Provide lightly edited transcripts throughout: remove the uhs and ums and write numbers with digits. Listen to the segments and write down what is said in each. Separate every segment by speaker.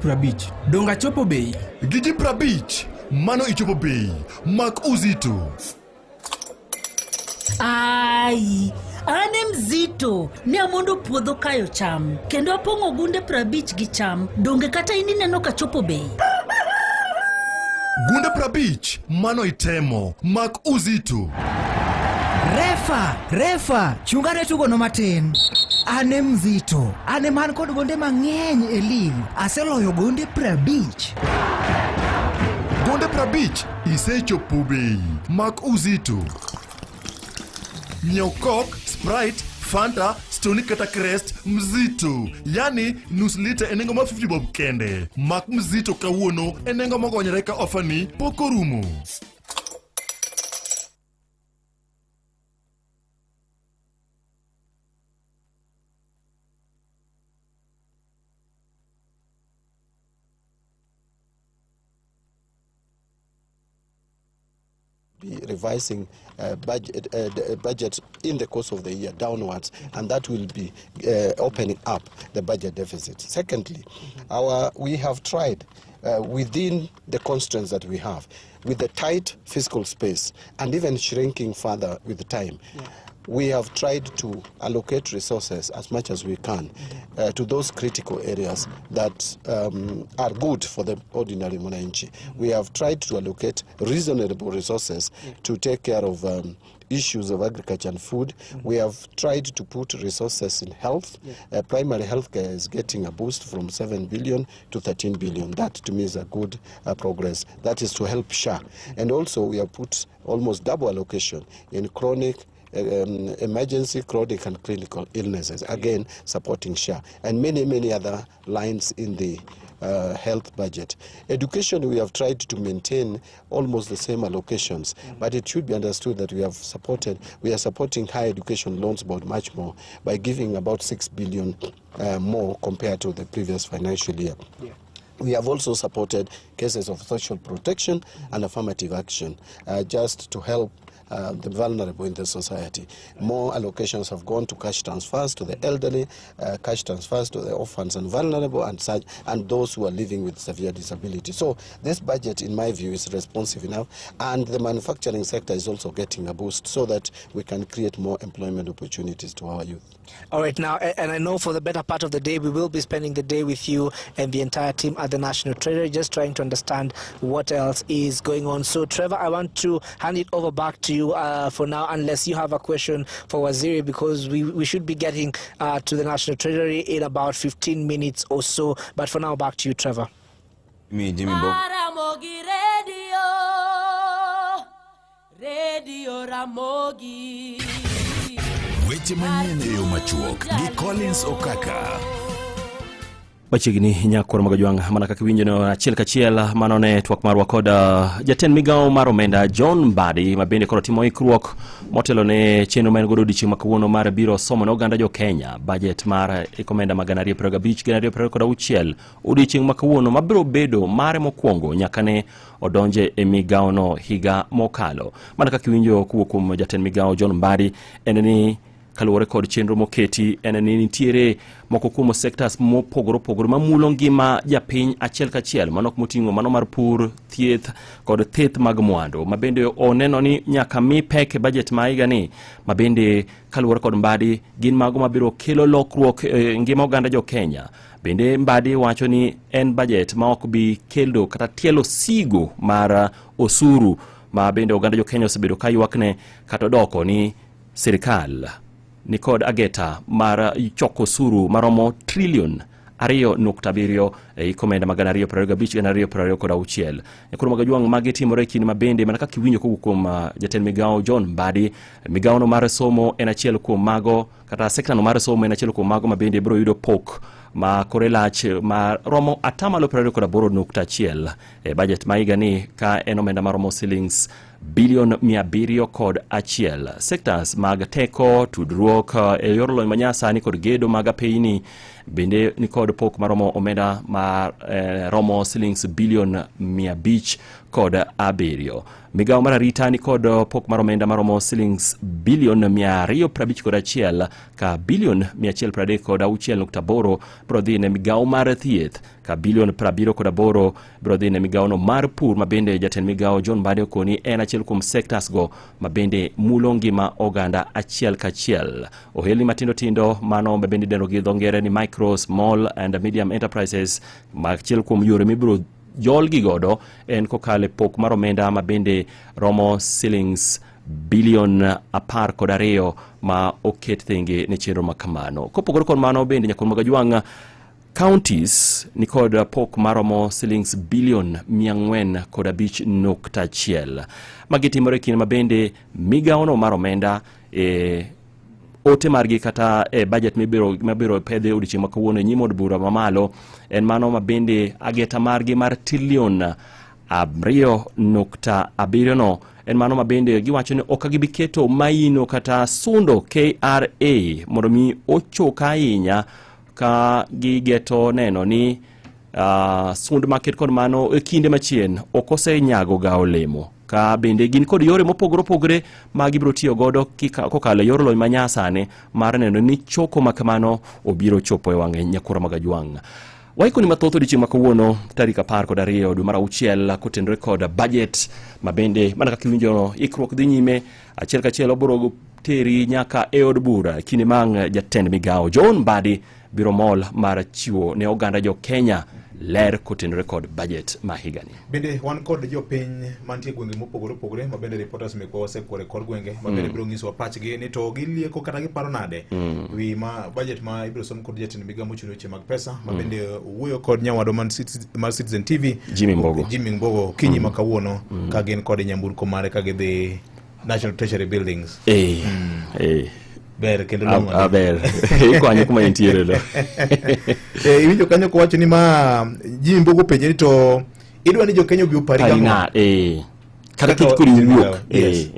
Speaker 1: 50. Donge achopo bei?
Speaker 2: Gi ji 50, mano ichopo bei. Mak uzito.
Speaker 3: Ai, an e mzito ne amondo puodho kayo cham kendo apong'o gunde 50 gi cham donge kata in ineno kachopo bei
Speaker 2: Gunde 50, mano itemo. Mak uzito.
Speaker 4: Refa, refa, chungane tugono matin. An e mzito, an ema an kod gonde mang'eny e lig. Aseloyo gonde 50.
Speaker 2: Gonde 50, isechopo bei. Mak uzito. Nyiew Coke, Sprite, Fanta, Stony kata Krest mzito. Yani nus lita e nengo mar 50 bob kende. Mak mzito kawuono e nengo mogonyore ka ofa ni pok orumo.
Speaker 5: Be revising the budget in the course of the year downwards, and that will be opening up the budget deficit. Secondly, we have tried within the constraints that we have, with the tight fiscal space and even shrinking further with time, we have tried to allocate resources as much as we can to those critical areas that are good for the ordinary mwananchi. We have tried to allocate reasonable resources to take care of issues of agriculture and food. We have tried to put resources in health. Primary healthcare is getting a boost from 7 billion to 13 billion. That to me is a good progress. That is to help SHA. And also we have put almost double allocation in chronic emergency, chronic and clinical illnesses, again supporting SHA, and many, many other lines in the health budget. Education, we have tried to maintain almost the same allocations, but it should be understood that we are supporting higher education loans board much more by giving about 6 billion more compared to the previous financial year. We have also supported cases of social protection and affirmative action, just to help the vulnerable in the society. More allocations have gone to cash transfers to the elderly, cash transfers to the orphans and vulnerable, and such, and those who are living with severe disability. So this budget, in my view, is responsive enough, and the manufacturing sector is also getting a boost so that we can create more employment opportunities to our youth.
Speaker 6: All right, now, and I know for the better part of the day, we will be spending the day with you and the entire team at the National Treasury, just trying to understand what else is going on. So, Trevor, I want to hand it over back to you for now, unless you have a question for Waziri, because we should be getting to the National Treasury in about 15 minutes or so. But for now, back to you, Trevor.
Speaker 7: Me, Jimmy Bob.
Speaker 8: Ramogi Radio, Radio Ramogi.
Speaker 9: Weche manyien e yo machuok gi Collins Okaka.
Speaker 10: Machiegni nyakwar mag Ojwang' mana kaka iwinjo no achiel kachiel mano ne twak marwa kod jatend migawo mar omenda John Mbadi, ma bende koro timo ikruok motelo ne chenro ma en godo odiochieng' ma kawuono mar biro somo ne oganda jo Kenya budget mar omenda ma 2025 2026 odiochieng' ma kawuono mabiro bedo mare mokwongo nyaka ne odonje e migawono higa mokalo. Mana kaka iwinjo kowuok kuom jatend migawo John Mbadi, en ni kaluwore kod chenro moketi en ni nitiere moko kuom sectors mopogore opogore mamulo ngima japiny achiel kachiel, mano moting'o mano mar pur, thieth kod theth mag mwandu, ma bende oneno ni nyaka mi pek e budget ma higa ni, ma bende kaluwore kod Mbadi gin mago mabiro kelo lokruok e ngima oganda jo Kenya. Bende Mbadi wacho ni en budget ma ok bi kelo kata tielo sigo mar osuru ma bende oganda jo Kenya osebedo ka ywakne kata odoko ni sirikal nikod ageta mar choko osuru maromo trilion 2.7 e hik omenda ma 2025 2026. Nyakoro mag Ojwang' magi timore e kinde ma bende mana kaka iwinjo kowuok kuom jatend migawo John Mbadi, migawono mar somo en achiel kuom mago kata sektano mar somo en achiel kuom mago ma bende biro yudo pok ma kore lach ma romo atamalo 28.1 e budget ma higa ni ka en omenda maromo shillings bilion 701. Sectors mag teko, tudruok e yor lony manyasani kod gedo mag apeyni bende nikod pok maromo omenda ma romo silings bilion 507. Migawo mar arita nikod pok mar omenda maromo silings bilion 251, ka bilion 136.8 biro dhi ne migawo mar thieth, ka bilion 78 biro dhi ne migawono mar pur, ma bende jatend migawo John Mbadi okoni en achiel kuom sectors go ma bende mulo ngima oganda achiel kachiel. Ohelni matindo tindo, mano ma bende idendo gi dho ngere ni micro, small and medium enterprises, ma achiel kuom yore mibiro jolgi godo en kokalo e pok mar omenda ma bende romo silings bilion 12 ma oket thenge ne chenro ma kamano. Kopogore kod mano bende, Nyakwar Magajwang', counties nikod pok maromo silings bilion 405.1. Magi timore e kinde ma bende migawono mar omenda e ote margi kata e budget mibiro pedhe odiochieng' ma kawuono e nyim od bura mamalo en mano ma bende ageta margi mar trilion 2.7 no en mano ma bende giwacho ni ok gibi keto maino kata sundo KRA mondo mi ochok ahinya, ka gigeto neno ni sund maket kod mano e kinde machien ok osenyago ga olemo, ka bende gin kod yore mopogore opogore ma gibiro tiyo godo kokalo e yor lony manyasani mar neno ni choko ma kamano obiro chopo e wang'e Nyakura Magajwang'. Waikoni mathoth odiochieng' ma kawuono tarik 12 dwe mar auchiel kotenore kod budget, ma bende mana kaka iwinjo ikruok dhi nyime achiel kachiel obiro teri nyaka e od bura kinde mang' jatend migawo John Mbadi biro mol mar chiwo ne oganda jo Kenya ler kotenore kod budget ma higani.
Speaker 7: Bende wan kod jopiny mantie e gwenge mopogore opogore, ma bende reporters mekwa osekwore kor gwenge, ma bende biro nyisowa pachgi ni to gilieko kata giparo nade wi ma budget ma ibiro som kod jatend migawo mochung' ne weche mag pesa, ma bende owuoyo kod nyawadwa mar Citizen TV
Speaker 10: Jimmy Mbogo.
Speaker 7: Jimmy Mbogo okinyi ma kawuono ka gin kod nyamburko mare ka gidhi National Treasury buildings. Ber kendo long'o.
Speaker 10: Aber ikwanyo kuma intiere no.
Speaker 7: Iwinjo kanyo kowacho ni ma Jimmy Mbogo penje ni to idwa ni jo-Kenya obi opari
Speaker 10: Pari
Speaker 7: gang'o?
Speaker 10: na kata
Speaker 7: Kaka
Speaker 10: kit kodi
Speaker 7: jatend
Speaker 10: wuok
Speaker 7: migawo. Yes.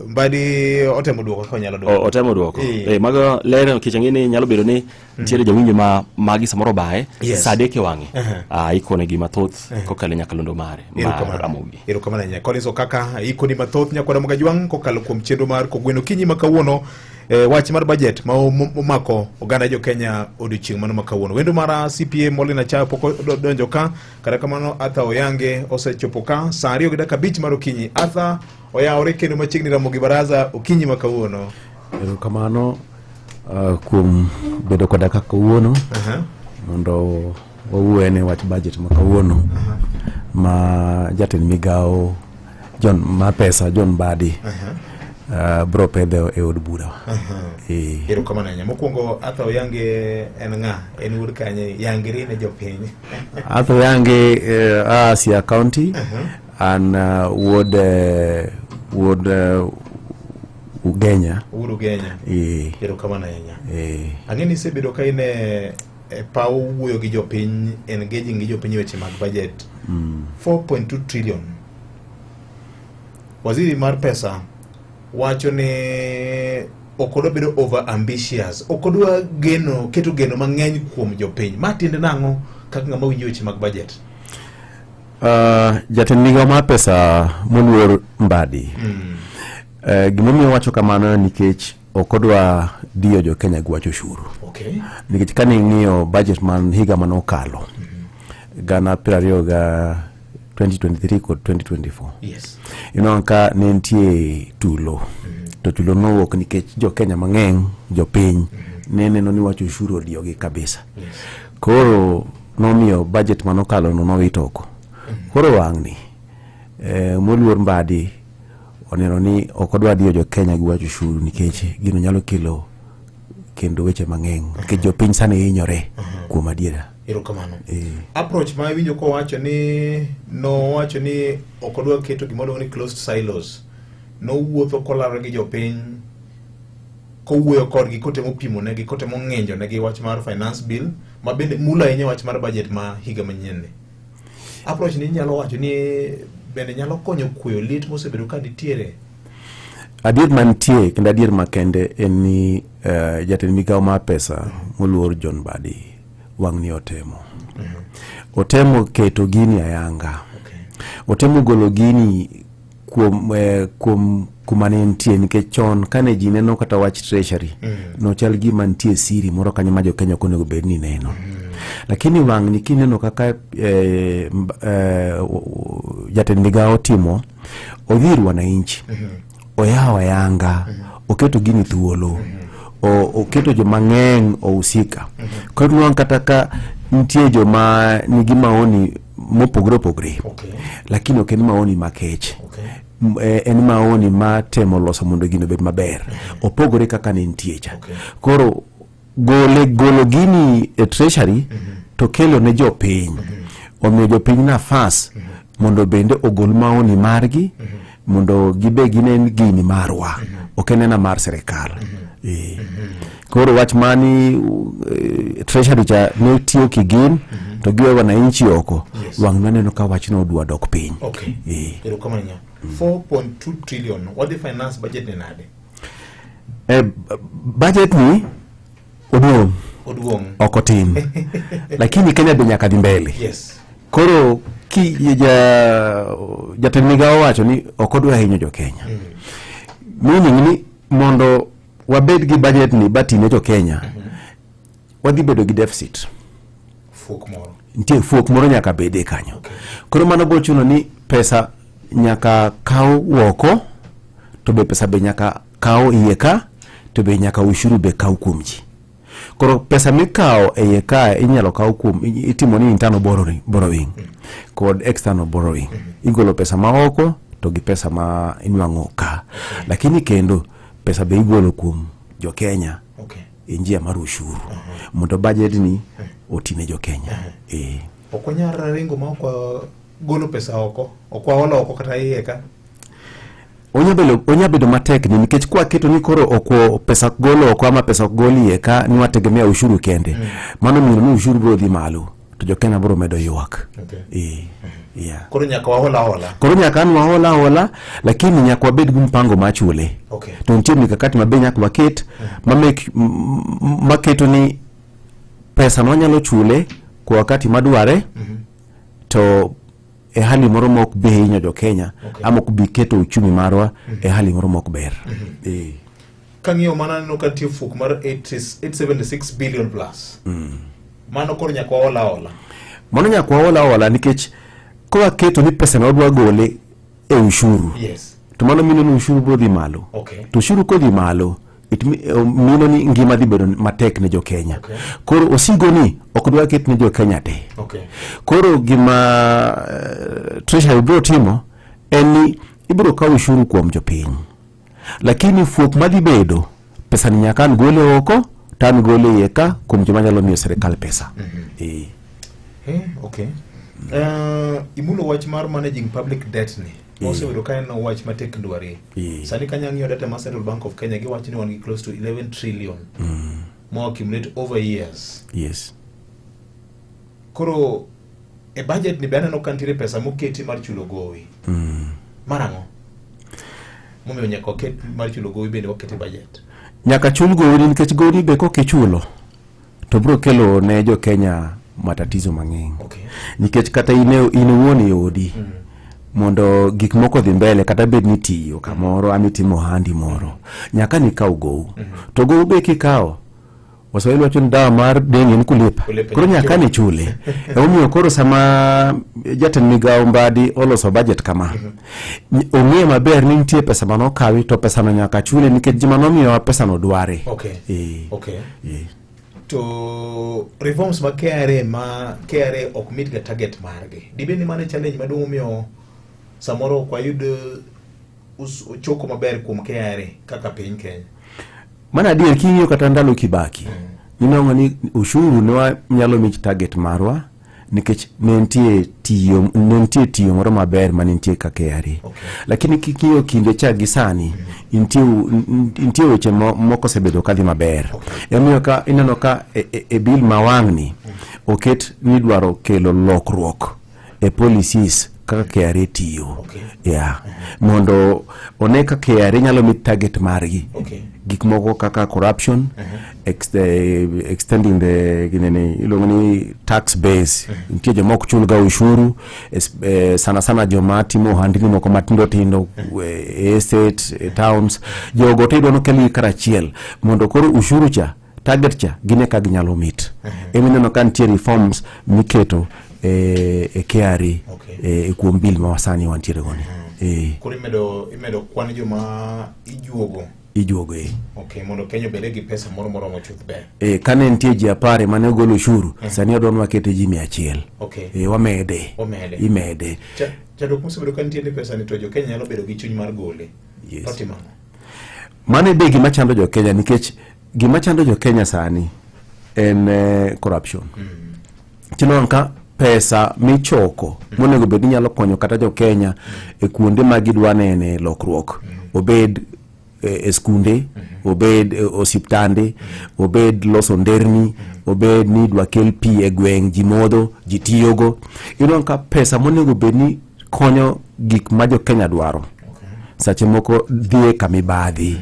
Speaker 7: Mbadi otemo duoko kaka onyalo duoko.
Speaker 10: Otemo duoko. Mago ler nikech ang'e ni nyalo bedo ni nitiere jawinjo ma magi samoro baye sa 3 e wang'e. Ikone gi mathoth kokalo e nyakalondo mare mar
Speaker 7: Erokamano.
Speaker 10: Ramogi.
Speaker 7: Erokamano ahinya. Collins Okaka, ikoni mathoth nyakwara Magajwang' kokalo kuom chenro mar Kogweno Kinyi ma kawuono, wach mar budget ma omako oganda jo Kenya odiochieng' mano ma kawuono. Wendo mara CPA Molina Chayo pok odonjo ka, kata kamano Arthur Oyange osechopo ka saa 2:05 mar okinyi. Arthur oyawore kendo machiegni Ramogi Baraza okinyi ma kawuono.
Speaker 11: Erokamano kuom bedo koda ka kawuono mondo wawuoye ne wach budget ma kawuono ma jatend migawo John mar pesa John Mbadi bro pedho e od bura.
Speaker 7: Erokamano ahinya. Mokwongo, Arthur Oyange en ng'a? En wuod kanye? Yangri ne jopiny.
Speaker 11: Arthur Oyange a Siaya County, an wuod Ugenya.
Speaker 7: Wuod Ugenya. Erokamano ahinya. Ang'e ni isebedo ka in e paw wuoyo gi jopiny, engaging gi jopiny e weche mag budget. 4.2 trillion. Waziri mar pesa wacho ni ok odwa bedo over ambitious, ok odwa geno keto geno mang'eny kuom jopiny. Ma tiende nang'o kaka ng'ama winjo weche mag budget?
Speaker 11: Jatend migawo mar pesa moluor Mbadi, gimomiyo wacho kamano nikech ok odwa diyo jo Kenya gi wach ushuru. Nikech kane ing'iyo budget man higa mane okalo 2023 2023 kod 2024, inwang'o ka ne nitie tulo, to tulo nowuok nikech jo Kenya mang'eny, jopiny ne neno ni wach ushuru odiyogi kabisa. Koro nomiyo budget manokalo no nowit oko. Koro wang'ni moluor Mbadi oneno ni ok odwa diyo jo Kenya gi wach ushuru, nikech gino nyalo kelo kendo weche mang'eny, nikech jopiny sani hinyore kuom adiera.
Speaker 7: Erokamano. Approach ma iwinjo kowacho ni nowacho ni ok odwa keto gima iluongo ni closed silos. Nowuotho kolarore gi jopiny, kowuoyo kodgi, kotemo pimo negi, kotemo ng'injo negi wach mar finance bill, ma bende mulo ahinya wach mar budget ma higa manyien ni. Approach ni inyalo wacho ni bende nyalo konyo kweyo lit mosebedo ka nitiere.
Speaker 11: Adier mantie kendo adier makende en ni jatend migawo mar pesa moluor John Mbadi wang'ni otemo. Otemo keto gini ayanga. Otemo golo gini kuom, kuom kuma ne entie nikech chon kane ji neno kata wach treasury nochal gima nitie siri moro kanyo ma jokenya ok onego bed ni neno. Lakini wang'ni kineno kaka jatend migawo timo, odhi ir wananchi, oyawo ayanga, oketo gini thuolo, oketo joma ng'eny ohusika. Koro nwang' kata ka nitie joma nigi maoni mopogore opogore, lakini ok en maoni makech. En maoni ma temo loso mondo gino obed maber. Opogore kaka ne nitie cha. Koro gole golo gini e treasury to kelo ne jopiny. Omiyo jopiny nafas mondo bende ogol maoni margi mondo gibe ginen gini marwa. Ok en ena mar sirikal. Koro wach mani treasury cha ne tiyo kigin to giwe wananchi oko. Wang' naneno ka wachno odwa dok piny.
Speaker 7: Erokamano nya. 4.2 trillion wadhi finance budget ni nade?
Speaker 11: Budget ni oduong'.
Speaker 7: Oduong'.
Speaker 11: Ok otin. Lakini Kenya be nyaka dhi mbele. Koro ki jatend migawo wacho ni ok odwa hinyo jo Kenya. Meaning ni mondo wabed gi budget ni batine jo Kenya, wadhi bedo gi deficit.
Speaker 7: Fuok moro.
Speaker 11: Nitie fuok moro nyaka bede kanyo. Koro mano biro chuno ni pesa nyaka kaw oko, to be pesa be nyaka kaw iye ka, to be nyaka ushuru be kaw kuom ji. Koro pesa mikawo e iye ka inyalo kaw kuom itimo ni internal borrowing kod external borrowing. Igolo pesa ma oko to gi pesa ma inwang'o ka. Lakini kendo pesa be igolo kuom jo Kenya e njia mar ushuru mondo budget ni otine jo Kenya.
Speaker 7: Ok wanyal ringo ma ok wagolo pesa oko, ok waolo oko kata iye ka.
Speaker 11: Onya bedo matek ni nikech kwa keto ni koro ok pesa golo oko ama pesa ok gol iye ka ni wategemea ushuru kende. Mano miyo ni ushuru biro dhi malo to jo Kenya biro medo ywak.
Speaker 7: Koro nyaka wahola hola.
Speaker 11: Koro nyaka an wahola hola, lakini nyaka wabed gi mpango mar chule. To nitie mikakati mabe nyaka waket maketo ni pesa no wanyalo chule kwa wakati madware to e hali moro ma ok bi hinyo jo Kenya ama ok bi keto uchumi marwa e hali moro ma ok ber.
Speaker 7: Kang'iyo mana aneno ka nitie fuok mar 876 billion plus. Mano koro nyaka wahola hola.
Speaker 11: Mano nyaka wahola hola nikech kowaketo ni pesa no wadwa gole e ushuru. To mano mino ni ushuru biro dhi malo. To ushuru kodhi malo, mino ni ngima dhi bedo matek ne jo Kenya. Koro osigo ni ok dwa ket ne jo Kenya te. Koro gima Treasury biro timo en ni ibiro kawo ushuru kuom jopiny. Lakini fuok madhi bedo, pesa ni nyaka an gole oko to an gole iye ka kuom joma nyalo miyo sirikal pesa.
Speaker 7: Imulo wach mar managing public debt ni. Osebedo ka en wach matek ndwari. Sani ka anyang'iyo data mar Central Bank of Kenya giwacho ni wan gi close to 11 trillion ma accumulate over years. Koro e budget ni be aneno ka nitiere pesa moketi mar chulo gowi. Mar ang'o? Momiyo nyaka waket mar chulo gowi bende waket e budget.
Speaker 11: Nyaka chul gowi nikech gowi be kok ichulo to biro kelo ne jo Kenya matatizo mang'eny. Nikech kata in iwuon e odi mondo gik moko odhi mbele kata bed ni tiyo kamoro ama itimo ohandi moro nyaka nikaw gowi. To gowi be kikawo Waswahili wacho ni dawa mar deni en kulipa. Koro nyaka ni chule. Emomiyo koro sama jatend migawo Mbadi oloso budget kama, ong'eyo maber ni nitie pesa mane okawi to pesano nyaka chule nikech joma nomiyowa pesano dware.
Speaker 7: To reforms ma KRA ma KRA ok meet ga target margi. Dibed ni mano e challenge maduong' momiyo samoro ok wayud choko maber kuom KRA kaka piny Kenya.
Speaker 11: Mano adier king'iyo kata ndalo Kibaki, inwang'o ni ushuru ne wanyalo meet target marwa nikech ne nitie tiyo moro maber mane nitie ka KRA. Lakini king'iyo kinde cha gi sani, nitie weche moko osebedo kadhi maber. Emomiyo ka ineno ka e bill ma wang'ni oket ni idwaro kelo lokruok e policies kaka KRA tiyo yeah. Mondo one ka KRA nyalo meet target margi gik moko kaka corruption, extending the ginene iluongo ni tax base. Nitie joma ok chul ga ushuru sana sana joma timo ohandni moko matindo tindo e estate, e towns. Jogo to idwa nokelgi karachiel mondo koro ushuru cha, target cha, gine ka ginyalo meet. Emineno ka nitie reforms miketo e KRA kuom bill ma sani wantiere go ni.
Speaker 7: Koro imedo kwan joma ijuogo.
Speaker 11: Ijuogo e.
Speaker 7: Okay, mondo Kenya obede gi pesa moro moromo chuth ber.
Speaker 11: Kane nitie ji 10 mane ogolo ushuru, sani odwa ni wakete ji 100. Wamede.
Speaker 7: Omede.
Speaker 11: Imede.
Speaker 7: Chandruok mosebedo ka nitie ni pesa ni to jo Kenya nyalo bedo gi chuny mar gole.
Speaker 11: Yes.
Speaker 7: Totimo ang'o?
Speaker 11: Mano be gima chando jo Kenya, nikech gima chando jo Kenya sani en corruption. Tineno ka pesa michoko monego bed ni nyalo konyo kata jo Kenya e kuonde ma gidwa nene lokruok, obed e skunde, obed e osiptande, obed loso nderni, obed ni idwa kel pi e gweng' ji modho, ji tiyogo. Ineno ka pesa monego bed ni konyo gik ma jo Kenya dwaro sache moko dhi e kamibadhi.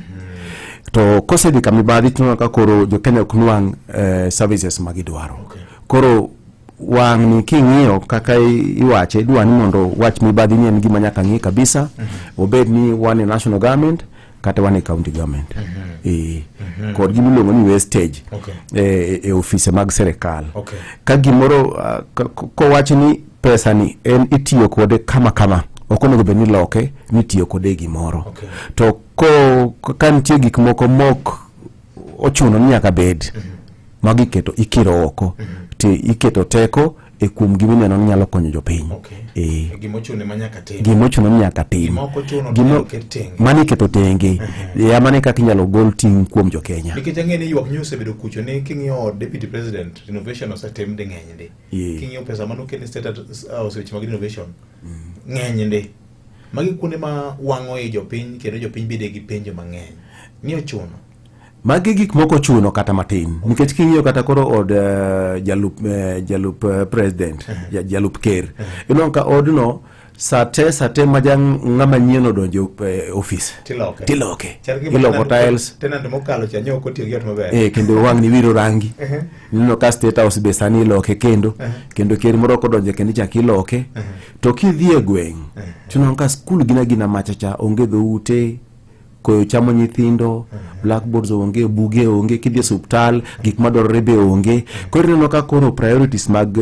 Speaker 11: To kosedhi kamibadhi, tineno ka koro jo Kenya ok nwang' services ma gidwaro. Koro wang'ni king'iyo kaka iwache, idwa ni mondo wach mibadhi ni en gima nyaka ng'i kabisa, obed ni wan e national government kata wan e county government, kod gima iluongo ni wastage e ofise mag sirikal. Ka gimoro kowach ni pesa ni en itiyo kode kama kama, ok onego bed ni loke ni itiyo kode e gimoro. To ko ka nitie gik moko mok ochuno ni nyaka bed magi iketo ikiro oko, to iketo teko e kuom gima ineno ni nyalo konyo jopiny.
Speaker 7: Gima ochuno ema nyaka tim.
Speaker 11: Gima ochuno ni nyaka tim.
Speaker 7: Gima ok ochuno to inyalo ket tenge.
Speaker 11: Mano iketo tenge ya, mano e kaka inyalo gol ting' kuom jokenya.
Speaker 7: Nikech ang'e ni ywak nyo osebedo kucho ni king'iyo deputy president, renovation osetim di ng'eny ndi. King'iyo pesa manoket ni State House weche mag renovation ng'eny ndi. Magi kuonde ma wang'o i jopiny kendo jopiny bede gi penjo mang'eny. Ni ochuno.
Speaker 11: Magi gik moko ochuno kata matin, nikech king'iyo kata koro od jalup president, jalup ker, inwang'o ka odno sate ma ja ng'ama nyien odonjo e ofis
Speaker 7: Tiloke.
Speaker 11: Tiloke.
Speaker 7: Chal gima
Speaker 11: Iloko tiles.
Speaker 7: Tenant mokalo cha nyo ok otiyo gi ot maber.
Speaker 11: Kendo wang' ni wiro rangi. Ineno ka State House be sani iloke kendo, kendo ker moro kodonjo kendo ichak iloke. To kidhi e gweng', tinwang'o ka skul gina gina macha cha onge dhoute, koyo chamo nyithindo, blackboards onge, buge onge, kidhi e osuptal gik madwarore be onge. Koro ineno ka koro priorities mag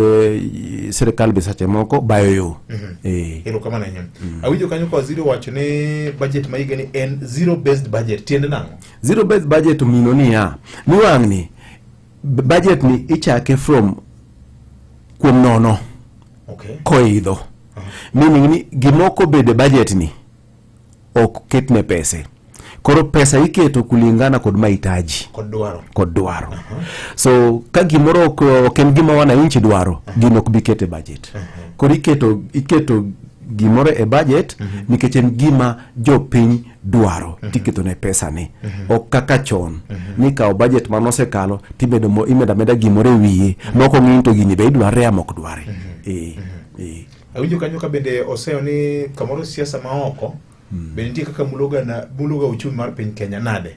Speaker 11: sirikal be seche moko bayo yo.
Speaker 7: Erokamano ahinya. Awinjo kanyo ka waziri owacho ni budget ma higa ni en zero based budget. Tiende nang'o?
Speaker 11: Zero based budget omino niya, ni wang'ni budget ni ichake from kuom nono koidho. Meaning ni gima ok obedo e budget ni ok ketne pese. Koro pesa iketo kulingana kod mahitaji
Speaker 7: Kod dwaro.
Speaker 11: Kod dwaro. So ka gimoro ok en gima wananchi dwaro, gino ok bi ket e budget. Koro iketo gimoro e budget nikech en gima jopiny dwaro, tiketo ne pesa ni. Ok kaka chon ni kawo budget manosekalo timedo imedo ameda gimoro e wiye mok ong'i to gini be idware ama ok dware.
Speaker 7: Awinjo kanyo ka bende oseyo ni kamoro siasa ma oko be nitie kaka muloga uchumi mar piny Kenya nade?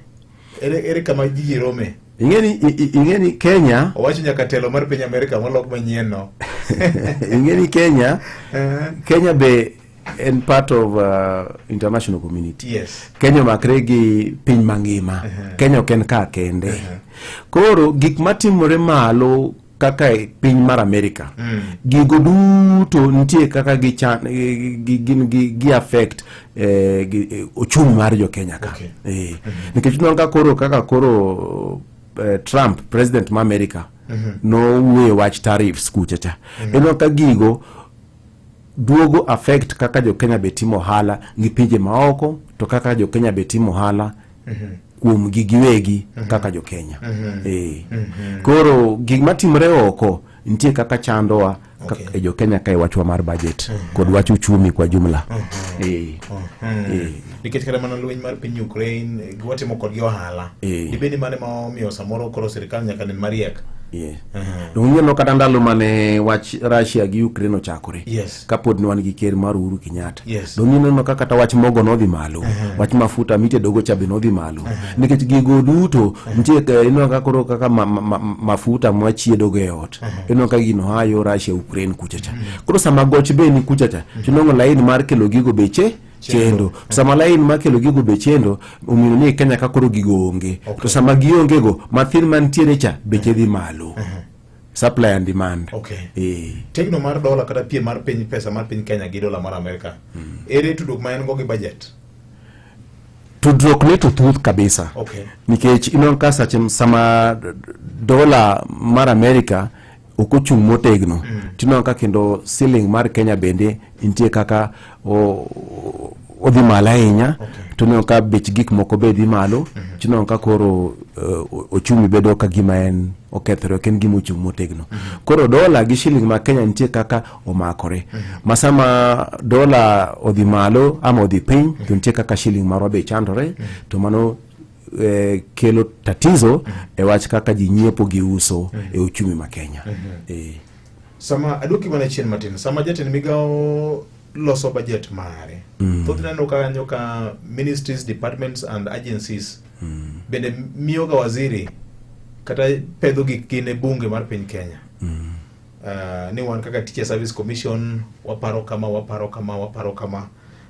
Speaker 7: Ere kama gigi rome?
Speaker 11: Ing'eni Kenya
Speaker 7: Owacho nyaka telo mar piny Amerika molok manyien no.
Speaker 11: Ing'eni Kenya be en part of international community. Kenya omakre gi piny mangima. Kenya ok en ka kende. Koro gik matimore malo kaka e piny mar Amerika, gigo duto nitie kaka gichan, gin gi affect ochumi mar jo Kenya ka. Nikech ineno ka koro kaka koro Trump, president ma Amerika, nowuoyo wach tariffs kucha cha. Ineno ka gigo duogo affect kaka jo Kenya be timo ohala gi pinje maoko, to kaka jo Kenya be timo ohala kuom gi giwegi kaka jo Kenya. Koro gik matimore oko nitie kaka chandowa e jo Kenya ka e wachwa mar budget kod wach uchumi kwa jumla.
Speaker 7: Nikech kata mana lweny mar piny Ukraine, watimo kodgi ohala. Dibed ni mano ema omiyo samoro koro sirikal nyaka nen mariek.
Speaker 11: Yeah. To ineno kata ndalo mane wach Russia gi Ukraine ochakore. Kapod ne wan gi ker mar Uhuru Kenyatta. Donge ineno ka kata wach mogo nodhi malo, wach mafuta mitedogo cha be nodhi malo. Nikech gigo duto nitie ineno ka koro kaka mafuta mwachiedogo e ot. Ineno ka gino a yo Russia Ukraine kucha cha. Koro sama goch be ni kucha cha, tinwang'o lain mar kelo gigo beche chendo. Sama lain mar kelo gigo be chendo, omiyo ni e Kenya ka koro gigo onge. To sama gionge go, mathin mantiere cha beche dhi malo. Supply and demand.
Speaker 7: Tegno mar dola kata piem mar piny pesa mar piny Kenya gi dola mar Amerika. Ere tudruok ma en go gi budget?
Speaker 11: Tudruok ne to thuth kabisa. Nikech ineno ka sache sama dola mar Amerika ok ochung' motegno, tineno ka kendo siling mar Kenya bende nitie kaka odhi malo ahinya. To ineno ka bech gik moko be dhi malo. Tineno ka koro ochumi bedo ka gima en okethore, ok en gima ochung' motegno. Koro dola gi shiling ma Kenya nitie kaka omakore. Ma sama dola odhi malo ama odhi piny, to nitie kaka shiling marwa be chandore, to mano kelo tatizo e wach kaka ji nyiepo gi uso e uchumi ma Kenya.
Speaker 7: Sama aduoki mana chien matin, sama jatend migawo loso budget mare, thothne aneno kanyo ka ministries, departments and agencies bende miyoga waziri kata pedho gikgi ne bunge mar piny Kenya. Ni wan kaka Teacher Service Commission waparo kama, waparo kama, waparo kama.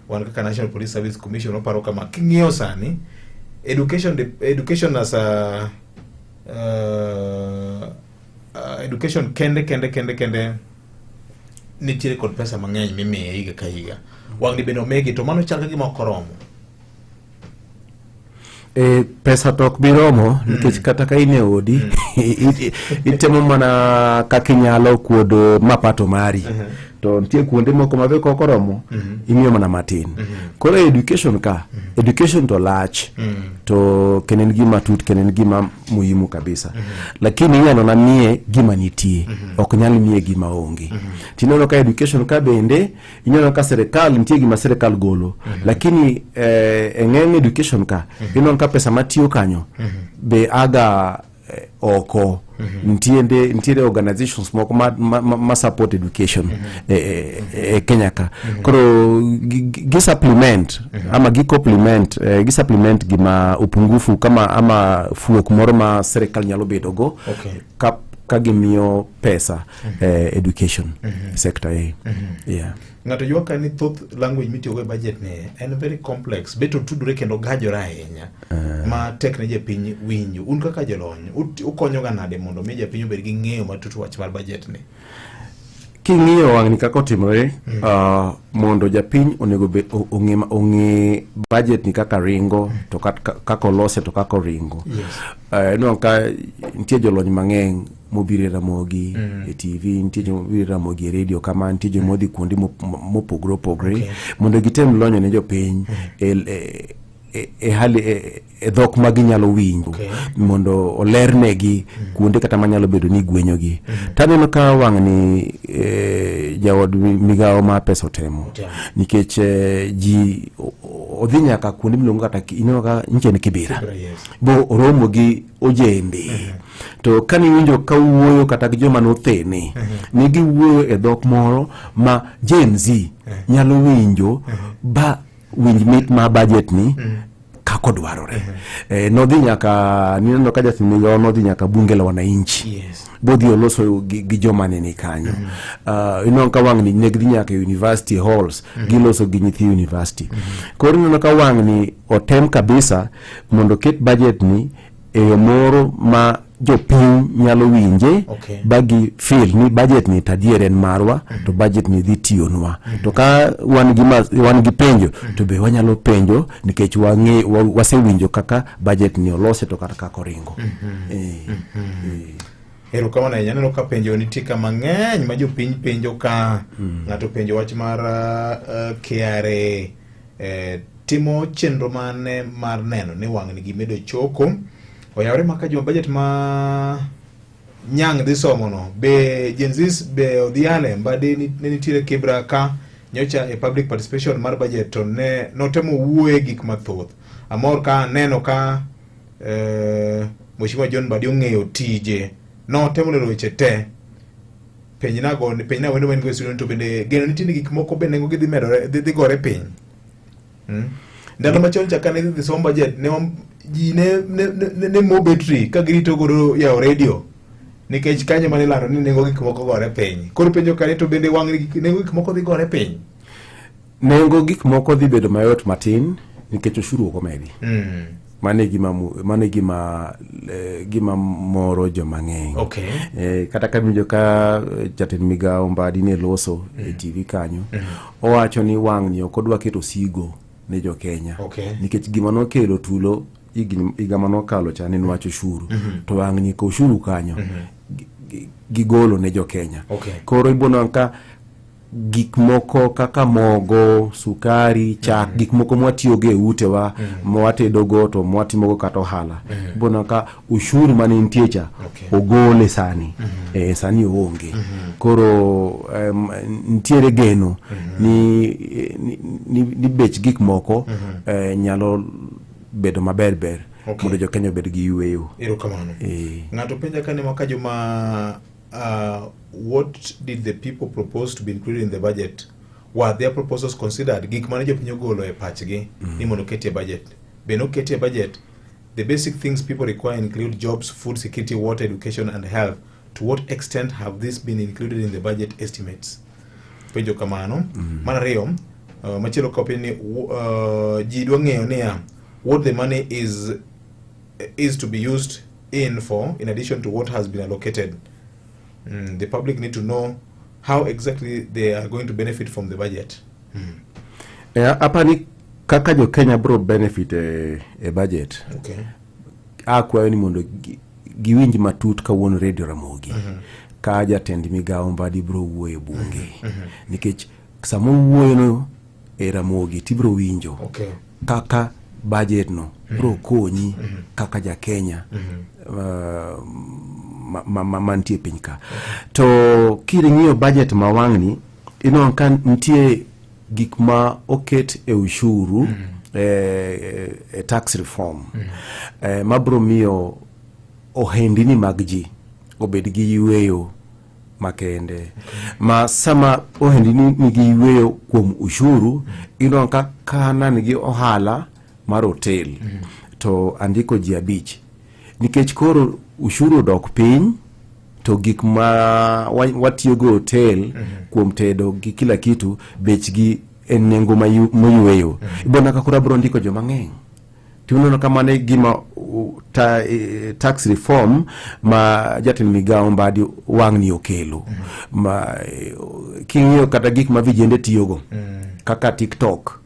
Speaker 7: Wan kaka National Police Service Commission waparo kama. King'iyo sani education as a education kende kende kende kende nitiere kod pesa mang'eny mimiye higa ka higa. Wang'ni bende omigi to mano chal ka gima ok oromo.
Speaker 11: Pesa to ok bi romo nikech kata ka in e odi itemo mana kaka inyalo kuodo mapato mari, to nitie kuonde moko ma be kok oromo, imiyo mana matin. Koro e education ka, education to lach, to kendo en gima tut, kendo en gima muhimu kabisa, lakini inyalo na miye gima nitie, ok nyal miye gima onge. Tineno ka education ka bende ineno ka sirikal nitie gima sirikal golo, lakini e ng'eny education ka ineno ka pesa matiyo kanyo be aga oko. Nitiere organizations moko ma support education e Kenya ka. Koro gi supplement ama gi complement, gi supplement gima upungufu kama ama fuok moro ma sirikal nyalo bedo go ka gimiyo pesa education sector. Yeah.
Speaker 7: Ng'ato ywak ka ni thoth language mitiyogo e budget ni en very complex, bet otudore kendo gajore ahinya ma tek ne japiny winjo. Un kaka jolony, ukonyoga nade mondo mi japiny obed gi ng'eyo matut wach mar budget ni?
Speaker 11: King'iyo wang'ni kaka otimore, mondo japiny onego be ong'e budget ni kaka ringo, to kaka olose, to kaka oringo. Inwang'o ka nitie jolony mang'eny mobiro e Ramogi e TV, nitie jomobiro e Ramogi e radio kama, nitie jomodhi kuonde mopogore opogore mondo gitem lonyo ne jopiny e hali e dhok ma ginyalo winjo mondo olernegi kuonde kata manyalo bedo ni gwenyogi. Taneno ka wang'ni jaod migawo mar pesa otemo nikech ji odhi nyaka kuonde miluongo kata ineno ka nyiche ni Kibera.
Speaker 7: Kibera, yes.
Speaker 11: Bo oromo gi ojende. To kane iwinjo ka wuoyo kata gi joma nothene, ne giwuoyo e dhok moro ma Gen Z nyalo winjo ba winj mit ma budget ni kako dwarore. Nodhi nyaka nineno ka jatend migawo nodhi nyaka bunge la wananchi. Bodhi oloso gi joma ne ni kanyo. Ineno ka wang'ni ne gidhi nyaka e university halls, giloso gi nyithi university. Koro ineno ka wang'ni otem kabisa mondo oket budget ni e yo moro ma jopiny nyalo winje ba gi feel ni budget ni tadier en marwa, to budget ni dhi tiyonwa. To ka wan gi penjo to be wanyalo penjo nikech wasewinjo kaka budget ni olose to kata kaka oringo.
Speaker 7: Erokamano ahinya. Aneno ka penjo nitie ka mang'eny ma jopiny penjo ka. Ng'ato penjo wach mar KRA timo chenro mane mar neno ni wang'ni gimedo choko oyawre ma ka joma budget ma nyang' dhi somo no be Gen Zs be odhiale Mbadi ne nitiere Kibra ka nyocha e public participation mar budget to ne notemo wuoye gik mathoth. Amor ka aneno ka Mheshimiwa John Mbadi ong'eyo tije. Notemo lero weche te. Penjna go penjna wendo ma in go e studio to bende geno nitie ni gik moko be nengo gi dhi medore dhi dhi gore piny. Ndalo machon cha kane idhi som budget ne ji ne ne ne, ne mo betri ka girito godo yawo redio nikech kanyo mane ilando ni nengo gik moko gore piny. Koro penjo kane to bende wang' nengo gik moko dhi gore piny.
Speaker 11: Nengo gik moko dhi bedo mayot matin nikech osuru ok omedi. Mano e gima mano e gima gima moro joma ng'eny. Kata ka winjo ka jatend migawo Mbadi ne loso e TV kanyo, owacho ni wang'ni ok odwa keto sigo ne jo Kenya. Nikech gima nokelo tulo higa manokalo cha ne en wach ushuru. To wang'ni ka ushuru kanyo gigolo ne jo Kenya. Koro ibo ka gik moko kaka mogo, sukari, chak, gik moko mwatiyogo e utewa, mwatedogo to mwatimogo kata ohala. Ibo neno ka ushuru mane nitie cha ogole sani. Sani oonge. Koro nitiere geno ni bech gik moko nyalo bedo maber ber mondo jo Kenya obed gi yueyo.
Speaker 7: Erokamano. Ng'ato penja ka ni maka joma what did the people propose to be included in the budget? Were their proposals considered? Gik mane jopiny ogolo e pachgi ni mondo oketie budget. Be noketie budget? The basic things people require include jobs, food security, water, education and health. To what extent have these been included in the budget estimates? Penjo kamano. Mar ariyo, machielo ka penjo ni ji dwa ng'eyo niya, what the money is to be used in for in addition to what has been allocated. The public need to know how exactly they are going to benefit from the budget.
Speaker 11: Apani kaka jo Kenya bro benefit e budget. Akwayo ni mondo giwinj matut kawuono Radio Ramogi. Ka jatend migawo Mbadi bro wuoyo e bunge. Nikech sama owuoyo no e Ramogi tibro winjo kaka budget no bro konyi kaka ja Kenya mantie piny ka. To king'iyo budget ma wang'ni ineno ka nitie gik ma oket e ushuru e tax reform mabro miyo ohendini mag ji obed gi yueyo makende. Ma sama ohendini nigi yueyo kuom ushuru, ineno ka kana nigi ohala mar hotel to andiko ji 5 nikech koro ushuru odok piny to gik ma watiyogo e hotel kuom tedo gi kila kitu bechgi en nengo moyueyo. Ibona ka koro abiro ndiko joma ng'eny. Tineno ka mano e gima tax reform ma jatend migawo Mbadi wang'ni okelo. Ma king'iyo kata gik ma vijende tiyogo kaka TikTok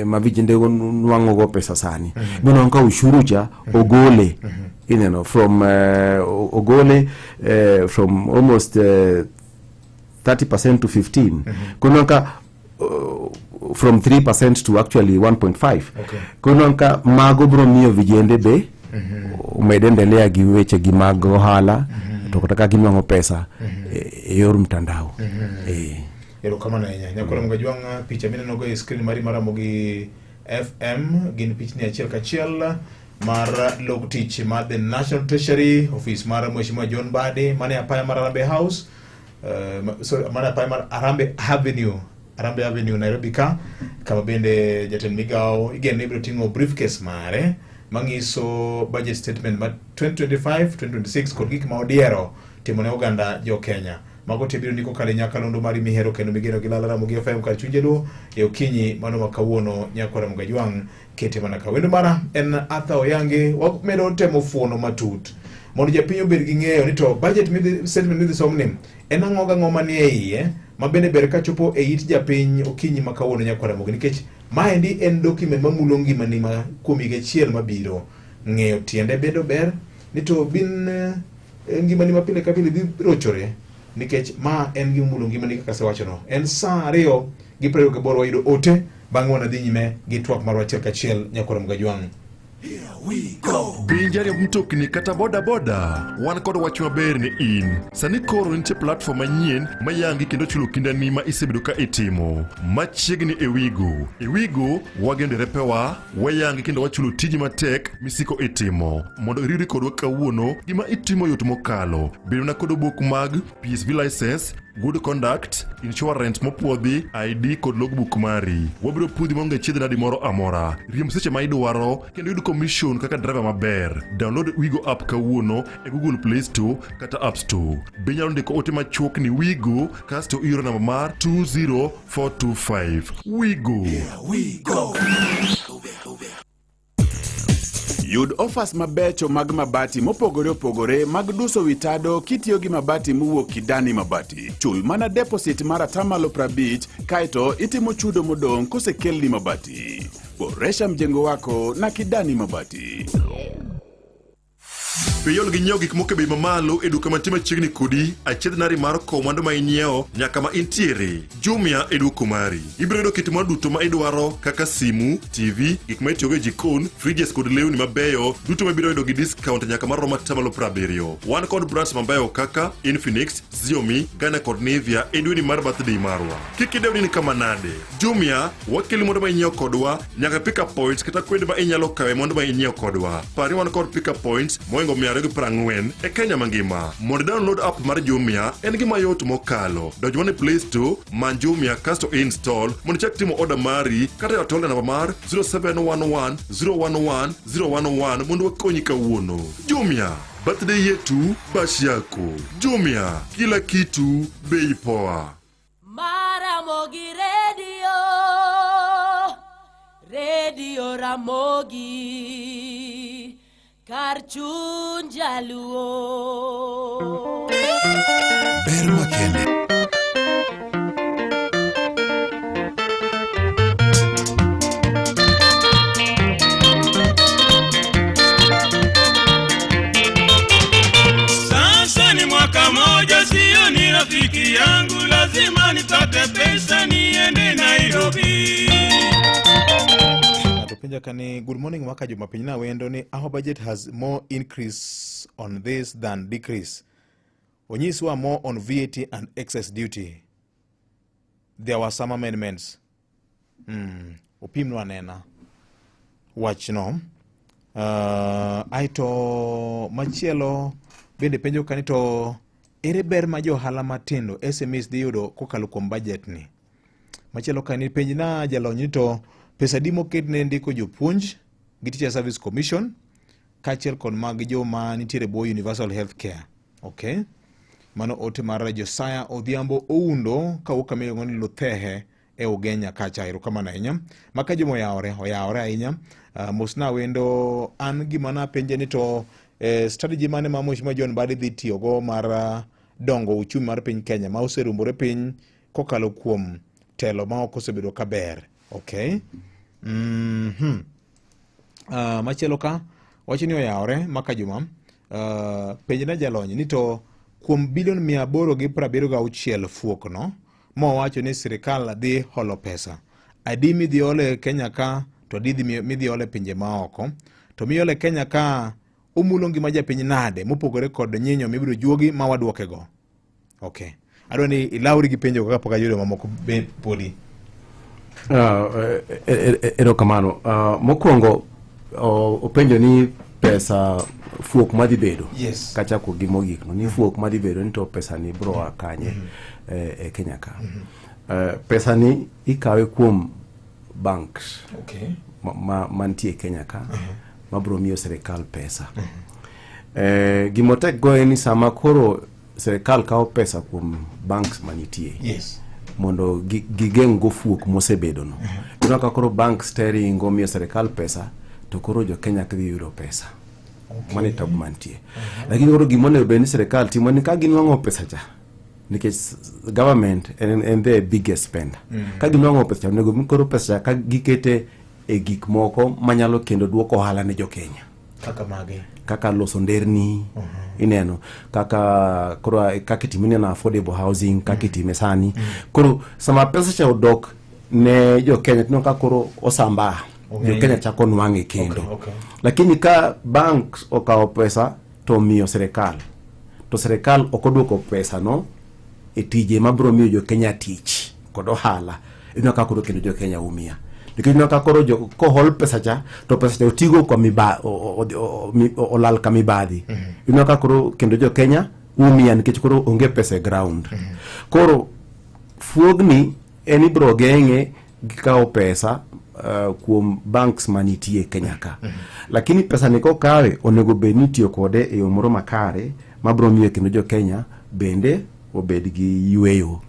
Speaker 11: ma vijende nwang'o go pesa sani. Iboneno ka ushuru cha ogole. Ineno from ogole from almost 30% to 15. Kono ka from 3% to actually 1.5. Kono ka mago bro miyo vijende be omed endelea gi weche gi mag ohala to kata ka ginwang'o pesa e yor mtandao.
Speaker 7: Erokamano ahinya. Nyakwar Mgajwang', picha mineno go e screen mari mar Ramogi FM gin pichni achiel kachiel mar log tich mar The National Treasury, office mar Mheshimiwa John Mbadi mane apaya mar Harambee House, sorry, mane apaya mar Harambee Avenue, Harambee Avenue Nairobi ka, kama bende jatend migawo igeno ni ibiro ting'o briefcase mare manyiso budget statement mar 2025-2026 kod gik ma odiero timo ne oganda jo Kenya. Mago te biro ndiko kare nyakalondo mari mihero kendo migeno gi Lala Ramogi FM kar chuny Jaluo e okinyi mano ma kawuono. Nyakwar Ramogi Ajwang' kete mana ka wendo mara en Arthur Oyange. Wamedo temo fuono matut mondo japiny obed gi ng'eyo ni to budget midhi statement midhi som ni en ang'o gang'o manie iye ma bende ber ka chopo e it japiny okinyi ma kawuono Nyakwar Ramogi, nikech maendi en document mamulo ngimani ma kuom higa achiel mabiro. Ng'eyo tiende bedo ber ni to bin ngimani ma pile ka pile dhi rochore nikech ma en gima mulo ngimani kaka asewachono. En saa 2:28 wayudo ote, bang'e wanadhi nyime gi twak marwa achiel kachiel. Nyakwar Ramogi Ajwang'.
Speaker 2: Be in jariemb mtokni kata boda boda? Wan kod wach maber ne in. Sani koro nitie platform manyien ma yangi kendo chulo kindani ma isebedo ka itimo. Machiegni e Wigo. E Wigo, wageno derepewa, wayangi kendo wachulo tiji matek misiko itimo. Mondo iriwri kodwa kawuono, gima itimo yot mokalo. Bed mana kod obok mag PSV license, good conduct, insurance mopuodhi, ID kod logbook mari. Wabiro puodhi maonge chiedh nadi moro amora. Riemb seche ma idwaro kendo yud commission kaka driver maber. Download Wigo app kawuono e Google Play Store kata App Store. Be inyalo ndiko ote machuok ni Wigo kasto ioro namba mar 20425. Wigo.
Speaker 12: Yud offers mabecho mag mabati mopogore opogore mag duso wi tado kitiyo gi mabati mowuok Kidani Mabati. Chul mana deposit mar atamalo 50 kaeto itimo chudo modong' kosekelni mabati. Boresha mjengo wako na Kidani Mabati.
Speaker 2: Be iol gi nyiewo gik moko e bei mamalo e duka mantie machiegni kodi, achiedh nari mar kowo mwandu ma inyiewo nyaka ma intiere. Jumia e duoko mari. Ibiro yudo kit mwandu duto ma idwaro kaka simu, TV, gik ma itiyogo e jikon, fridges kod lewni mabeyo, duto ma ibiro yudo gi discount nyaka maromo atamalo 70. Wan kod brands mabeyo kaka Infinix, Xiaomi, Ghana kod Nivea e dweni mar birthday marwa. Kik idew ni ni kama nade. Jumia, wakeli mwandu ma inyiewo kodwa nyaka pick up points kata kuonde ma inyalo kawe mwandu ma inyiewo kodwa. Par ni wan kod pick up points mohingo 240 e Kenya mangima. Mondo download app mar Jumia en gima yot mokalo. Donj mana e Play Store, many Jumia kasto install mondo ichak timo order mari kata e tol e namba mar 0711 011 011 mondo wakonyi kawuono. Jumia, birthday yetu, bash yako. Jumia, kila kitu bei poa.
Speaker 8: Maramogi Radio, Radio Ramogi, kar chuny jaluo.
Speaker 9: Ber makende.
Speaker 13: Sasa ni mwaka moja, sio ni rafiki yangu, lazima nipate pesa niende Nairobi.
Speaker 7: Ng'ato penja ka ni good morning waka joma piny na wendo ni our budget has more increase on this than decrease. Onyiswa more on VAT and excess duty. There were some amendments. Opimnwa anena wachno. Aeto machielo bende penjo ka ni to ere ber ma jo ohala matindo SMEs dhi yudo kokalo kuom budget ni. Machielo ka ni penj na jalony ni to pesa adi moket ne ndiko jopuonj gi Teacher Service Commission kaachiel kod mag joma nitiere bwo Universal Health Care. Okay. Mano ote mar Josiah Odhiambo Oundo kawuok kama iluongo ni Luthehe e Ugenya kacha. Erokamano ahinya. Maka juma oyawore, oyawore ahinya. Mosna wendo an gima napenje ni to strategy mane ma Mheshimiwa John Mbadi dhi tiyogo mar dongo uchumi mar piny Kenya ma oserumbore piny kokalo kuom telo ma ok osebedo kaber. Okay. Machielo ka wacho ni oyawore maka juma penjna jalony ni to kuom bilion 876 fuok no mowacho ni sirikal dhi holo pesa adi midhi ole Kenya ka to adi midhi ole pinje maoko to miole Kenya ka omulo ngima japiny nade mopogore kod nyinyo mibiro juogi ma waduokego. Okay. Adwa ni ilawri gi penjo kaka pok ayudo mamoko be podi.
Speaker 11: Erokamano. Mokwongo openjo ni pesa fuok madhi bedo.
Speaker 7: Yes.
Speaker 11: Kachako gi mogik no ni fuok madhi bedo ni to pesa ni bro a kanye e Kenya ka. Pesa ni ikawe kuom banks.
Speaker 7: Okay.
Speaker 11: Mantie e Kenya ka. Mabro miyo sirikal pesa. Gimotek go en ni sama koro sirikal kawo pesa kuom banks manitie.
Speaker 7: Yes.
Speaker 11: Mondo gigeng' go fuok mosebedo no. Ineno ka koro banks te ringo miyo sirikal pesa to koro jo Kenya ok dhi yudo pesa.
Speaker 7: Okay.
Speaker 11: Mano e tabu mantie. Lakini koro gima onego bed ni sirikal timo ni ka ginwang'o pesa cha nikech government en the biggest spender. Ka ginwang'o pesa cha onego bed ni koro pesa cha ka gikete e gik moko manyalo kendo duoko ohala ne jo Kenya.
Speaker 7: Kaka mage?
Speaker 11: Kaka loso nderni, ineno kaka koro kaka itime ineno affordable housing kaka itime sani. Koro sama pesa cha odok ne jo Kenya tineno ka koro osambaa.
Speaker 7: Ong'eny.
Speaker 11: Jo Kenya chako nwang'e kendo.
Speaker 7: Okay.
Speaker 11: Lakini ka banks okawo pesa to omiyo sirikal, to sirikal ok oduoko pesa no e tije mabiro miyo jo Kenya tich kod ohala, ineno ka koro kendo jo Kenya umia. Nikech ineno ka koro jo kohol pesa cha to pesa cha otigo kwa miba, o, o, o, mi, olal ka mibadhi. Ineno ka koro kendo jo Kenya umia nikech koro onge pesa e ground. Koro fuogni en ibiro geng'e gi kawo pesa kuom banks manitie e Kenya ka. Lakini pesa ni kokawe onego bed ni itiyo kode e yo moro makare mabiro miyo kendo jo Kenya bende obed gi yueyo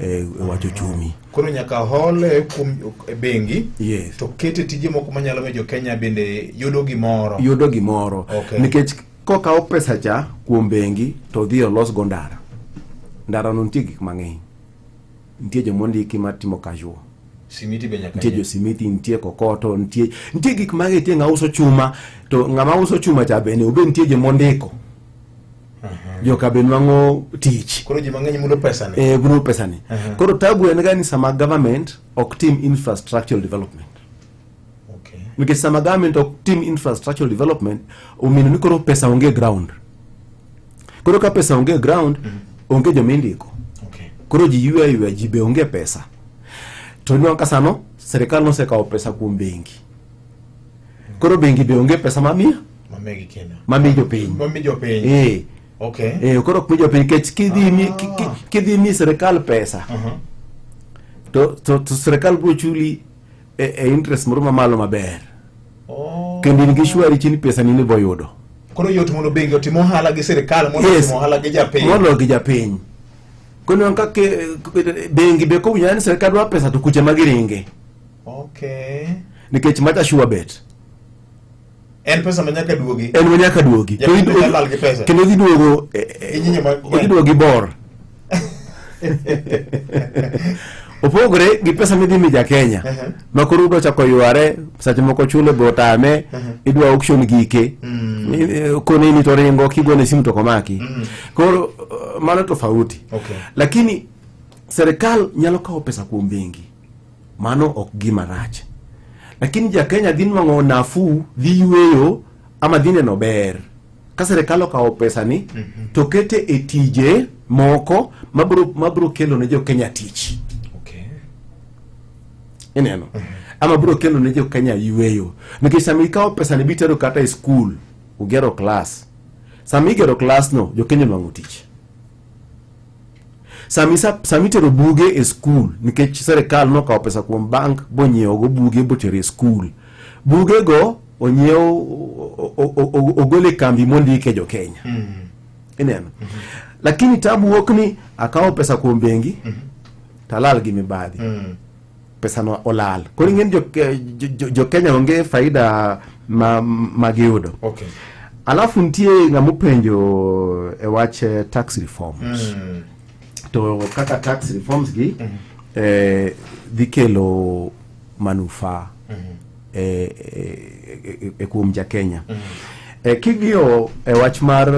Speaker 11: e wach ochumi.
Speaker 7: Koro nyaka hole kuom e bengi
Speaker 11: Yes.
Speaker 7: to kete tije moko manyalo miyo jo Kenya bende yudo gimoro.
Speaker 11: Yudo gimoro. Nikech kokawo pesa cha kuom bengi to odhi olos go ndara. Ndara no nitie gik mang'eny. Nitie joma ondiki matimo casual.
Speaker 7: Simiti be nyaka
Speaker 11: Nitie josimiti, nitie kokoto, nitie nitie gik mang'eny, nitie ng'a uso chuma, to ng'ama uso chuma cha bende obe nitie joma ondiko. Joka be nwang'o tich.
Speaker 7: Koro ji mang'eny mulo pesa ni.
Speaker 11: Eh, mulo pesa ni. Koro tabu en ga ni sama government ok tim infrastructural development. Nikech sama government ok tim infrastructural development, omino ni koro pesa onge e ground. Koro ka pesa onge e ground, onge joma indiko. Koro ji ywe ayweya, ji be onge pesa. To inwang'o ka sano sirikal nosekawo pesa kuom bengi. Koro bengi be onge pesa mamiyo
Speaker 7: Mamegi kendo.
Speaker 11: mamiyo jopiny.
Speaker 7: Mami jopiny.
Speaker 11: Eh. Eh, koro ok mi jopiny nikech kidhi mi kidhi mi sirikal pesa to sirikal biro chuli e interest moro mamalo maber. Kendo in gi surety ni pesa ni nibo yudo.
Speaker 7: Koro yot mondo bengi otim ohala gi sirikal mondo otim ohala gi japiny.
Speaker 11: Moloyo gi japiny. Koro ka bengi be kowinjo ni sirikal dwa pesa to kuche ma giringe. Nikech macha sure bet.
Speaker 7: En pesa ma nyaka duogi.
Speaker 11: En ma nyaka duogi.
Speaker 7: Japiny be nyalo lal gi pesa.
Speaker 11: Kendo odhi duogo
Speaker 7: Gi nyinyo ma-
Speaker 11: odhi duogo gi bor. Opogore gi pesa midhi mi ja Kenya. Ma koro udwa chako yware, seche moko chule be otame, idwa auction gike. Kone ni to ringo kigone simu to komaki. Koro mano tofauti. Lakini serikal nyalo kawo pesa kuom bengi. Mano ok gima rach. Lakini ja Kenya dhi nwang'o nafuu, dhi yueyo ama dhi neno ber. Ka serikal okawo pesa ni to kete e tije moko mabiro kelo ne jo Kenya tich. Ineno? Ama biro kelo ne jo Kenya yueyo. Nikech sama ikawo pesa ni bitero kata e skul, ugero klas. Sama igero klas no, jo Kenya nwang'o tich. Sama itero buge e skul, nikech serikal nokawo pesa kuom bank bonyiewo go buge botero e skul. Bugego onyiew ogol e kambi mondike jo Kenya. Ineno? Lakini tabu wuok ni akawo pesa kuom bengi talal gi mibadhi. Pesa no olal. Koro ing'e ni jo Kenya onge faida ma giyudo. Alafu nitie ng'ama openjo e wach tax reforms. To kaka tax reforms gi dhi kelo manufaa e kuom ja Kenya. King'iyo e wach mar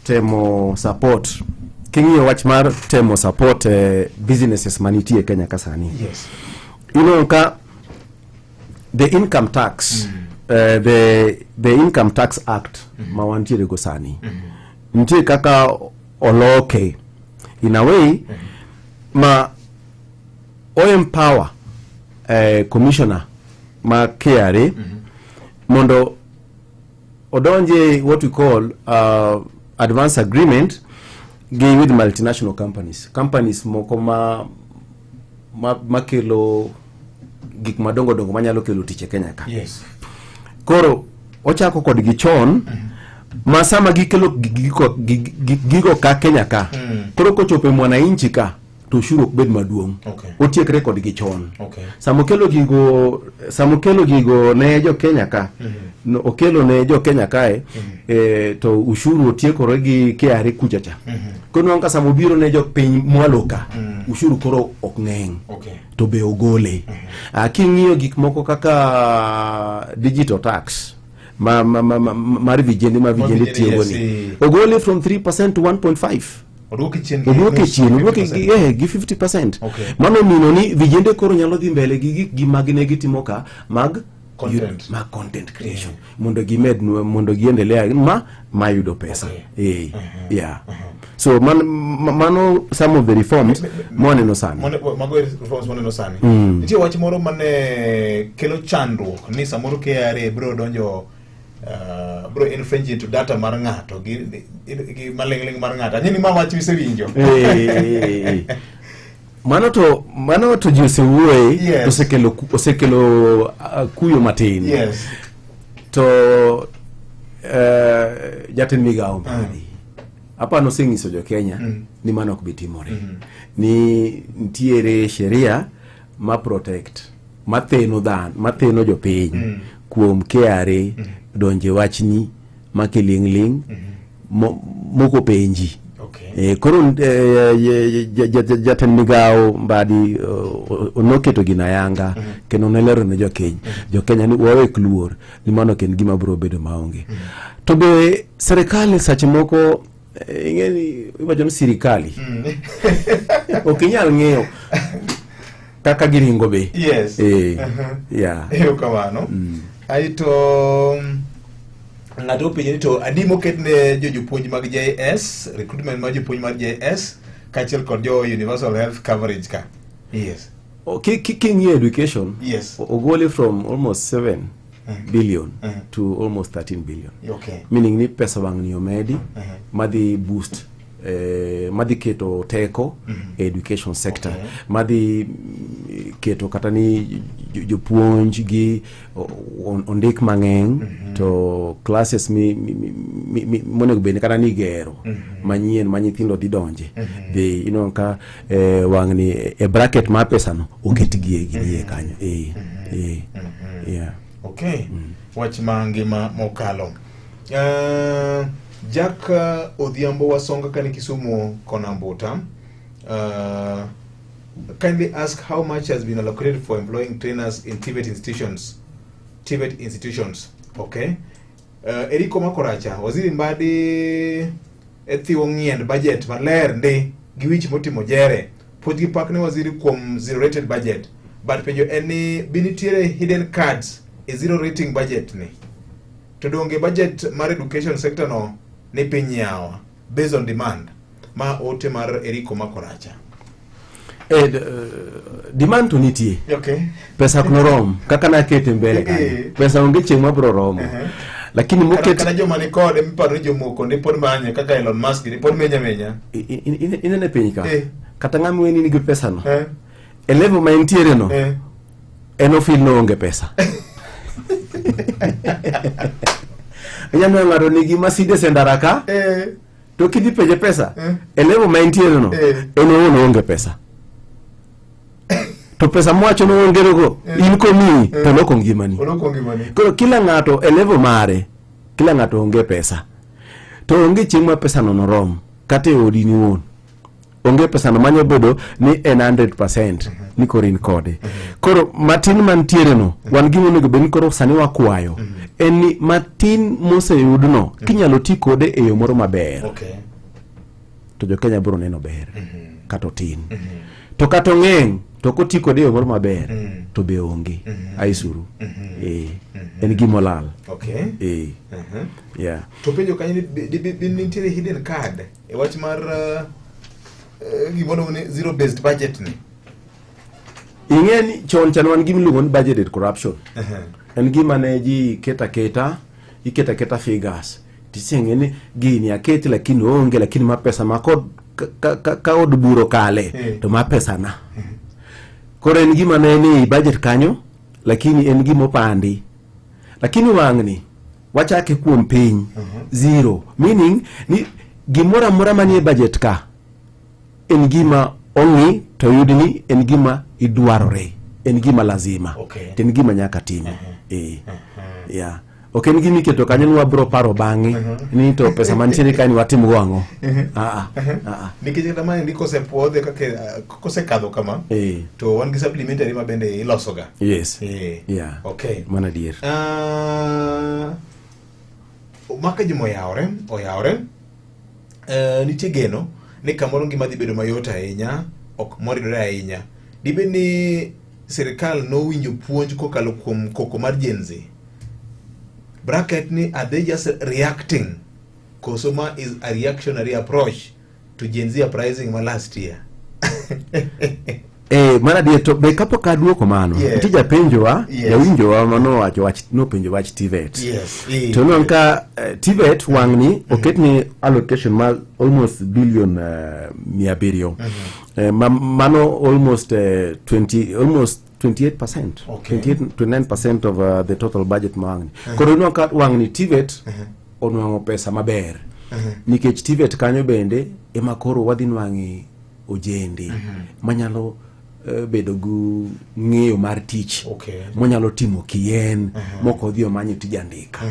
Speaker 11: temo support, king'iyo wach mar temo support businesses manitie e Kenya ka sani. Ineno ka the income tax, the Income Tax Act ma wantiere go sani. Nitie kaka oloke in a way ma o empower commissioner ma KRA mondo odonje what we call advance agreement gi with multinational companies, companies moko ma makelo gik madongo dongo manyalo kelo tich e Kenya ka. Koro ochako kodgi chon ma sama gikelo gigo ka Kenya ka, koro kochopo e mwananchi ka to ushuru ok bed maduong'. Otiekre kodgi chon. Sama okelo gigo ne jo Kenya ka, no, okelo ne jo Kenya kae, to ushuru otiekore gi KRA kucha cha. Koro nwang'o ka sama obiro ne jopiny mwalo ka, ushuru koro ok ng'eny. To be ogole. King'iyo gik moko kaka digital tax mar vijende ma vijende
Speaker 7: vijende,
Speaker 11: tiyogo
Speaker 7: yes,
Speaker 11: ni. Ogole from 3% to 1.5.
Speaker 7: Oduoke chien gi
Speaker 11: Oduoke
Speaker 7: nus,
Speaker 11: chien, oduoke
Speaker 7: 50%.
Speaker 11: gi 50%.
Speaker 7: Okay.
Speaker 11: Mano mino ni vijende koro nyalo dhi mbele gi gik gi mag ne gitimo ka mag
Speaker 7: Content.
Speaker 11: mag content creation mondo gimed mondo giendelea ma yudo pesa. Eh, yeah. So mano some of the reforms mwaneno sani.
Speaker 7: Mago e reforms moneno sani. Nitie wach moro mane kelo chandruok ni samoro KRA biro donjo biro infringe into data mar ng'ato gi maling'ling' mar ng'ato. Ang'e ni ma wach misewinjo.
Speaker 11: Eh, mano to ji osewuoye. To osekelo kuyo matin. To jatend migawo Mbadi apa nosenyiso jo Kenya ni mano ok bi timore, ni nitiere sheria ma protect, matheno dhan matheno jopiny kuom KRA donje wachni ma kiling'ling' moko penji. Koro jatend migawo Mbadi noketo gino ayanga kendo nolero ne jokenya ni wawek luor ni mano ok en gima biro bedo maonge. To be serikal seche moko, ing'e ni iwacho ni sirikali ok inyal ng'eyo kaka giringo be. Yeah.
Speaker 7: Erokamano. Aeto ng'ato openjo ni to adi moket ne jo jopuonj mag JS, recruitment mar jopuonj mar JS kaachiel kod jo universal health coverage ka. Yes.
Speaker 11: King'iyo education, ogole from almost 7 billion to almost 13 billion. Meaning ni pesa wang'ni omedi madhi boost, madhi keto teko e education sector, madhi keto kata ni jopuonj gi ondik mang'eny to classes mi monego bed ni kata ni igero manyien ma nyithindo dhi donje dhi ineno ka wang'ni e bracket mar pesano oket gi e gini e kanyo, yeah.
Speaker 7: Okay. Wach mangima mokalo. Jack Odhiambo Wasonga kani Kisumu kona Mbuta. Kindly ask how much has been allocated for employing trainers in TVET institutions. TVET institutions. Okay. Eriko Makoracha, Waziri Mbadi e thiwo ng'iend budget maler ndi gi wich motimo jere. Puonj gi pak ne waziri kuom zero rated budget. But penjo en ni be nitiere hidden cards e zero rating budget ni? To donge budget mar education sector no ni piny yawa based on demand? Ma ote mar Eriko Makoracha.
Speaker 11: Demand to nitie. Pesa ok norom kaka nakete mbele kanyo. Pesa onge chieng' mabiro romo. Lakini moket
Speaker 7: Kata joma ni kode miparo ni jomoko ndi pod manye kaka Elon Musk ni pod menya menya.
Speaker 11: Inene piny ka. Kata ng'ama weni nigi pesa no. E level ma entiere no. En ofil no onge pesa. Inyalo neno ng'ato nigi Mercedes e ndara ka. To kidhi penje pesa e level ma entiere no, en owuon oonge pesa. To pesa mwacho no onge go, in komiyi to loko ngimani.
Speaker 7: Oloko ngimani.
Speaker 11: Koro kila ng'ato e level mare, kila ng'ato onge pesa. To onge chieng' ma pesa no norom kata e odi ni wuon. Onge pesa no manya bedo ni en 100% ni koro in kode. Koro matin mantiere no, wan gima onego bed ni koro sani wakwayo en ni matin moseyudno kinyalo ti kode e yo moro maber. To jo Kenya biro neno ber kata otin. To kata ong'eny to koti kode e yo moro maber to be onge aisuru. En gima olal. Yeah.
Speaker 7: To penjo kanyo ni be nitiere hidden card e wach mar gimoro ni zero based budget ni.
Speaker 11: Ing'e ni chon chan wan gima iluongo ni budgeted corruption. En gima ne ji keta keta, iketa keta figures. Tiseng'e ni gini aketi lakini oonge, lakini ma pesa ma kod ka od buro kale to ma pesa na. Koro en gima ne ni budget kanyo, lakini en gima opandi. Lakini wang'ni wachake kuom piny zero, meaning ni gimoro amora manie budget ka en gima ong'i to yud ni en gima idwarore, en gima lazima. To en gima nyaka tim. Yeah. Ok en gima iketo kanyo ni wabro paro bang'e ni to pesa mantiere ka ni watim go ang'o.
Speaker 7: Nikech kata maendi kosepuodhe kaka kosekadho kama to wan gi supplementary ma bende ilosoga.
Speaker 11: Yes. Yeah. Mano adier.
Speaker 7: Maka juma oyawore, nitie geno ni kamoro ngima dhi bedo mayot ahinya ok moridore ahinya. Dibed ni sirikal nowinjo puonj kokalo kuom koko mar Gen Z? Bracket ni are they just reacting? Koso ma is a reactionary approach to Gen Z uprising ma last year.
Speaker 11: Eh, mar adier to be kapok aduoko mano
Speaker 7: Yes.
Speaker 11: nitie japenjowa
Speaker 7: Yes.
Speaker 11: jawinjowa manowacho wach nopenjo wach TVET
Speaker 7: Yes. Eh.
Speaker 11: to inwang'o ka TVET wang'ni oketni allocation mar almost billion 700 mano almost 20 almost 28%.
Speaker 7: Okay.
Speaker 11: 28 29% of the total budget ma wang'ni. Koro inwang'o ka wang'ni TVET onwang'o pesa maber nikech TVET kanyo bende ema koro wadhi nwang'e ojende manyalo bedo gi ng'eyo mar tich monyalo timo kien mok odhi omanyo tij andika.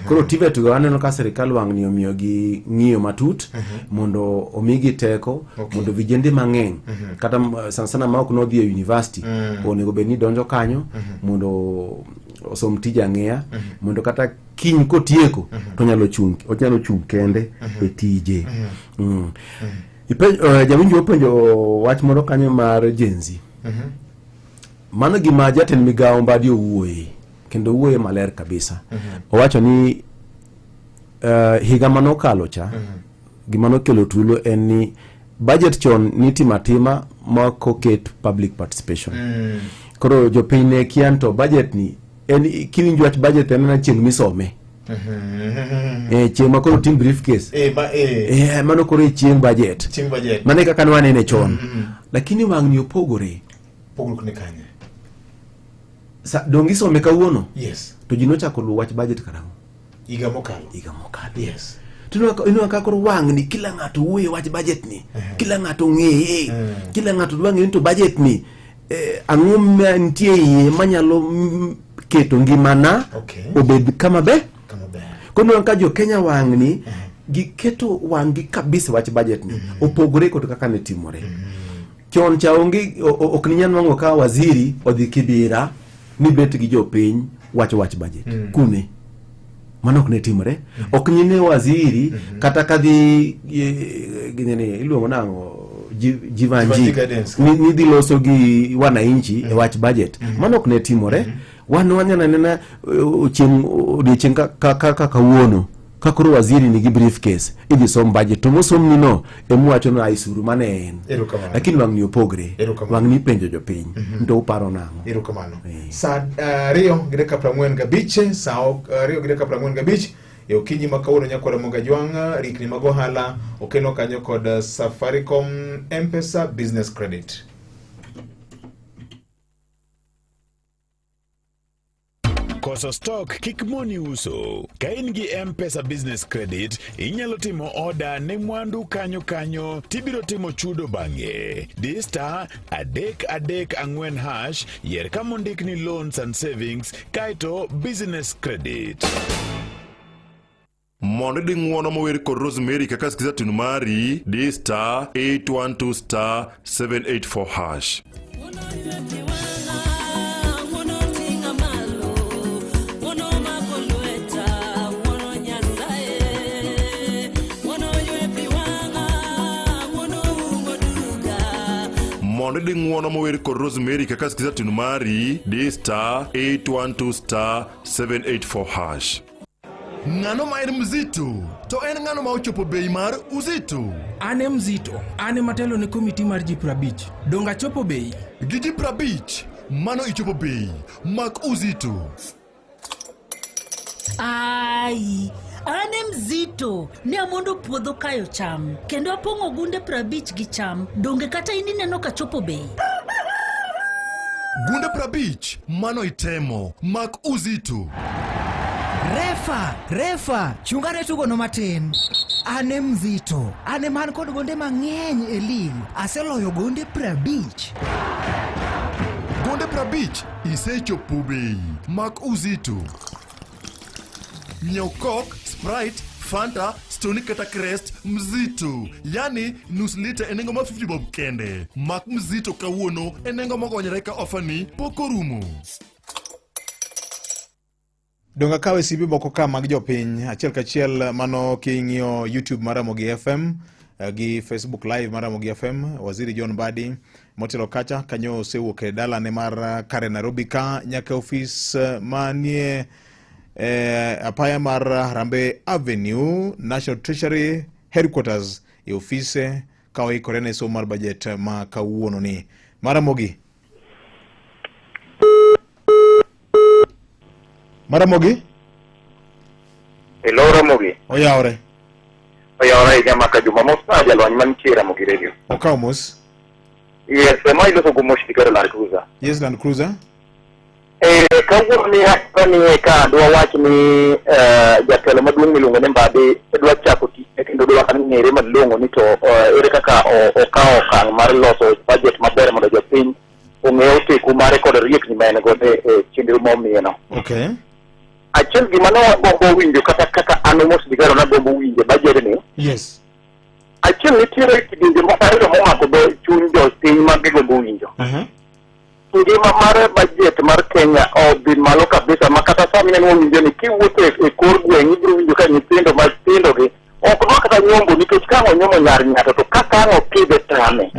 Speaker 11: Koro TVET go aneno ka sirikal wang'ni omiyogi ng'iyo matut mondo omigi teko mondo vijende mang'eny kata sana sana ma ok nodhi e university onego bed ni donjo kanyo mondo osom tij ang'eya mondo kata kiny kotieko to onyalo chung' kende e tije. Jawinjo openjo wach moro kanyo mar Gen Z. Mano gima jatend migawo Mbadi owuoye kendo owuoye maler kabisa. Owacho ni higa manokalo cha gima nokelo tulo en ni budget chon nitimo atima ma koket public participation. Koro jopiny ne kia ni to budget ni en kiwinjo wach budget en mana chieng' misome. Chieng' ma koro tim briefcase. Mano koro e chieng' budget.
Speaker 7: Chieng' budget.
Speaker 11: Mano e kaka ne wanene chon. Lakini wang'ni opogore.
Speaker 7: Pogruok ni kanye?
Speaker 11: Donge isome kawuono?
Speaker 7: Yes.
Speaker 11: To ji nochako luwo wach budget karang'o?
Speaker 7: Higa mokalo.
Speaker 11: Higa mokalo.
Speaker 7: Yes.
Speaker 11: To inwang'o ka koro wang'ni kila ng'ato wuoyo wach budget ni. Kila ng'ato ng'eye. Kila ng'ato dwa ng'eyo ni to budget ni ang'o ma nitie iye manyalo keto ngimana obed kama ber. Koro inwang'o ka jo Kenya wang'ni giketo wang'gi kabisa wach budget ni opogore kod kaka ne timore. Chon cha onge ok ninyal nwang'o ka waziri odhi Kibera ni bet gi jopiny wacho wach budget. Kune mano ok ne timore. Ok nyine waziri kata kadhi ginene iluongo nang'o
Speaker 7: Jivanji
Speaker 11: Jivanji
Speaker 7: Gardens.
Speaker 11: ni dhi loso gi wananchi e wach budget. Mano ok ne timore. Wan wanyalo anena odiechieng' ka kawuono ka koro waziri nigi briefcase idhi som budget to mosomni no ema wacho no aisuru mane en.
Speaker 7: Erokamano.
Speaker 11: Lakini wang'ni opogre.
Speaker 7: Erokamano.
Speaker 11: Wang'ni ipenjo jopiny to uparo nang'o?
Speaker 7: Erokamano. Saa 2:45, saa 2:45 e okinyi ma kawuono nyakwara Mogajwang' rikni mag ohala okelo kanyo kod Safaricom M-Pesa Business Credit.
Speaker 9: Koso stock kik moni uso. Ka in gi M-Pesa Business Credit, inyalo timo order ne mwandu kanyo kanyo tibiro timo chudo bang'e. Di star 334#, yier kama ondik ni Loans and Savings, kaeto Business Credit.
Speaker 2: Mondo idi ng'uono mower kod Rosemary kaka skiza tune mari, di star 812 star 784 hash. Mondo idi ng'uono mower kod Rosemary kaka skiza tune mari, di star 812 star 784 hash.
Speaker 14: Ng'ano ma en mzito? To en ng'ano ma ochopo bei mar uzito?
Speaker 1: An e mzito, an ema atelo ne komiti mar ji 50. Donge achopo bei?
Speaker 14: Gi ji 50, mano ichopo bei. Mak uzito.
Speaker 3: Ai, an e mzito ne amondo puodho kayo cham kendo apong'o gunde 50 gi cham. Donge kata in ineno ka chopo bei?
Speaker 14: Gunde 50, mano itemo. Mak uzito.
Speaker 4: Refa, refa, chungane tugono matin. An e mzito, an e man kod gonde mang'eny e lig. Aseloyo gonde 50.
Speaker 14: Gonde 50, isechopo bei. Mak uzito. Nyiew Coke, Sprite, Fanta, Stony kata Krest mzito, yani nus lita e nengo mar 50 bob kende. Mak mzito kawuono e nengo mogonyore ka ofa ni pok orumo.
Speaker 7: Donge akawe simbe moko ka mag jopiny achiel kachiel mano king'iyo YouTube mar Ramogi FM. gi Facebook Live mar Ramogi FM. Waziri John Mbadi motelo kacha kanyo osewuok e dalane mar Karen Nairobi ka nyaka e ofis manie apaya mar Harambee Avenue, National Treasury Headquarters e ofise ka oikore ne somo mar budget ma kawuono ni. Maramogi. Maramogi.
Speaker 15: Hello Ramogi.
Speaker 7: Oyawre.
Speaker 15: Oyawre ahinya maka juma mos ma jalony mantie Ramogi Radio.
Speaker 7: Okaw mos.
Speaker 15: Yes, ma iloso go Moshi Dikero Land Cruiser.
Speaker 7: Yes, Land Cruiser.
Speaker 15: Kawuono ni kani ka dwa wach ni jatelo maduong' miluongo ni Mbadi dwa chako tich kendo dwa ng'ere malong'o ni to ere kaka okawo okang' mar loso budget maber mondo jopiny ong'e oteku mare kod riekni ma en godo e chenro ma omiye no.
Speaker 7: Okay.
Speaker 15: Achiel gima ne wagombo winjo kata kaka an Amos Digaro nagombo winjo budget ni.
Speaker 7: Yes.
Speaker 15: Achiel nitiere kidienje moko ariyo momako dho chuny jopiny ma gigombo winjo. Ngima mar budget mar Kenya odhi malo kabisa ma kata sani en wawinjo ni kiwuotho e kor gweng' ibiro winjo ka nyithindo matindo gi ok dwa kata nyombo nikech ka ang' onyuomo nyar ng'ato to kaka ang' opidhe tame.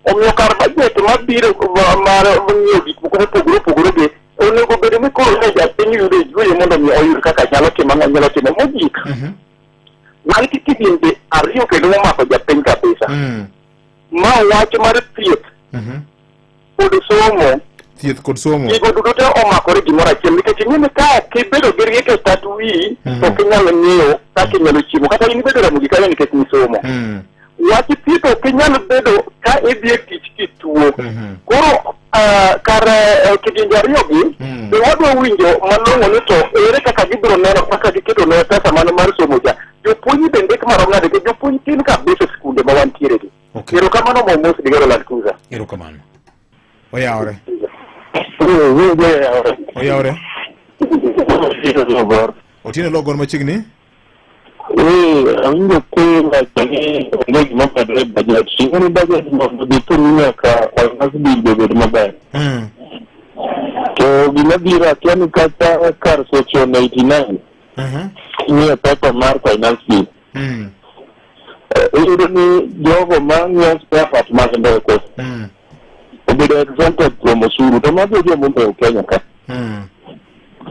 Speaker 15: Omiyo kar budget mabiro mar ng'iewo gik moko mopogore opogore gi onego bed ni koro ne japiny yudo yueyo mondo mi oyud kaka nyalo timo ang'o nyalo timo mogik. Wan gi kidienje ariyo kendo momako japiny kabisa. Ma wach mar thieth kod somo.
Speaker 7: Thieth kod somo.
Speaker 15: Gigo duto te omakore gimoro achiel nikech ing'e ni ka ok ibedo gi rieko e tat wiyi to ok inyal ng'eyo kaka inyalo chiemo kata in ibedo Ramogi kanyo nikech nisomo. Wach thieth ok inyal bedo ka idhi e tich kituo. Koro kar kidienje ariyo gi be wadwa winjo malong'o ni to ere kaka gibiro neno kaka giketo ne pesa mano mar somo cha. Jopuonj be ndik marom nade nikech jopuonj tin kabisa e skunde ma wantiere gi.
Speaker 7: Okay.
Speaker 15: Erokamano Momos Digero Land Cruiser.
Speaker 7: Erokamano. Oyawre. Oyawre. Otieno Logor machiegni.
Speaker 16: Awinjo kiwacho ni onge gima omedore e budget. Ing'e ni budget mondo dipo ni nyaka finance bill be obed maber. To gima biro akia ni kata kar section 89 ng'iyo paper mar finance bill. Iyudo ni jogo ma ng'iewo spare part mag ndeke obedo exempted kuom osuru to mago e joma omewo Kenya ka.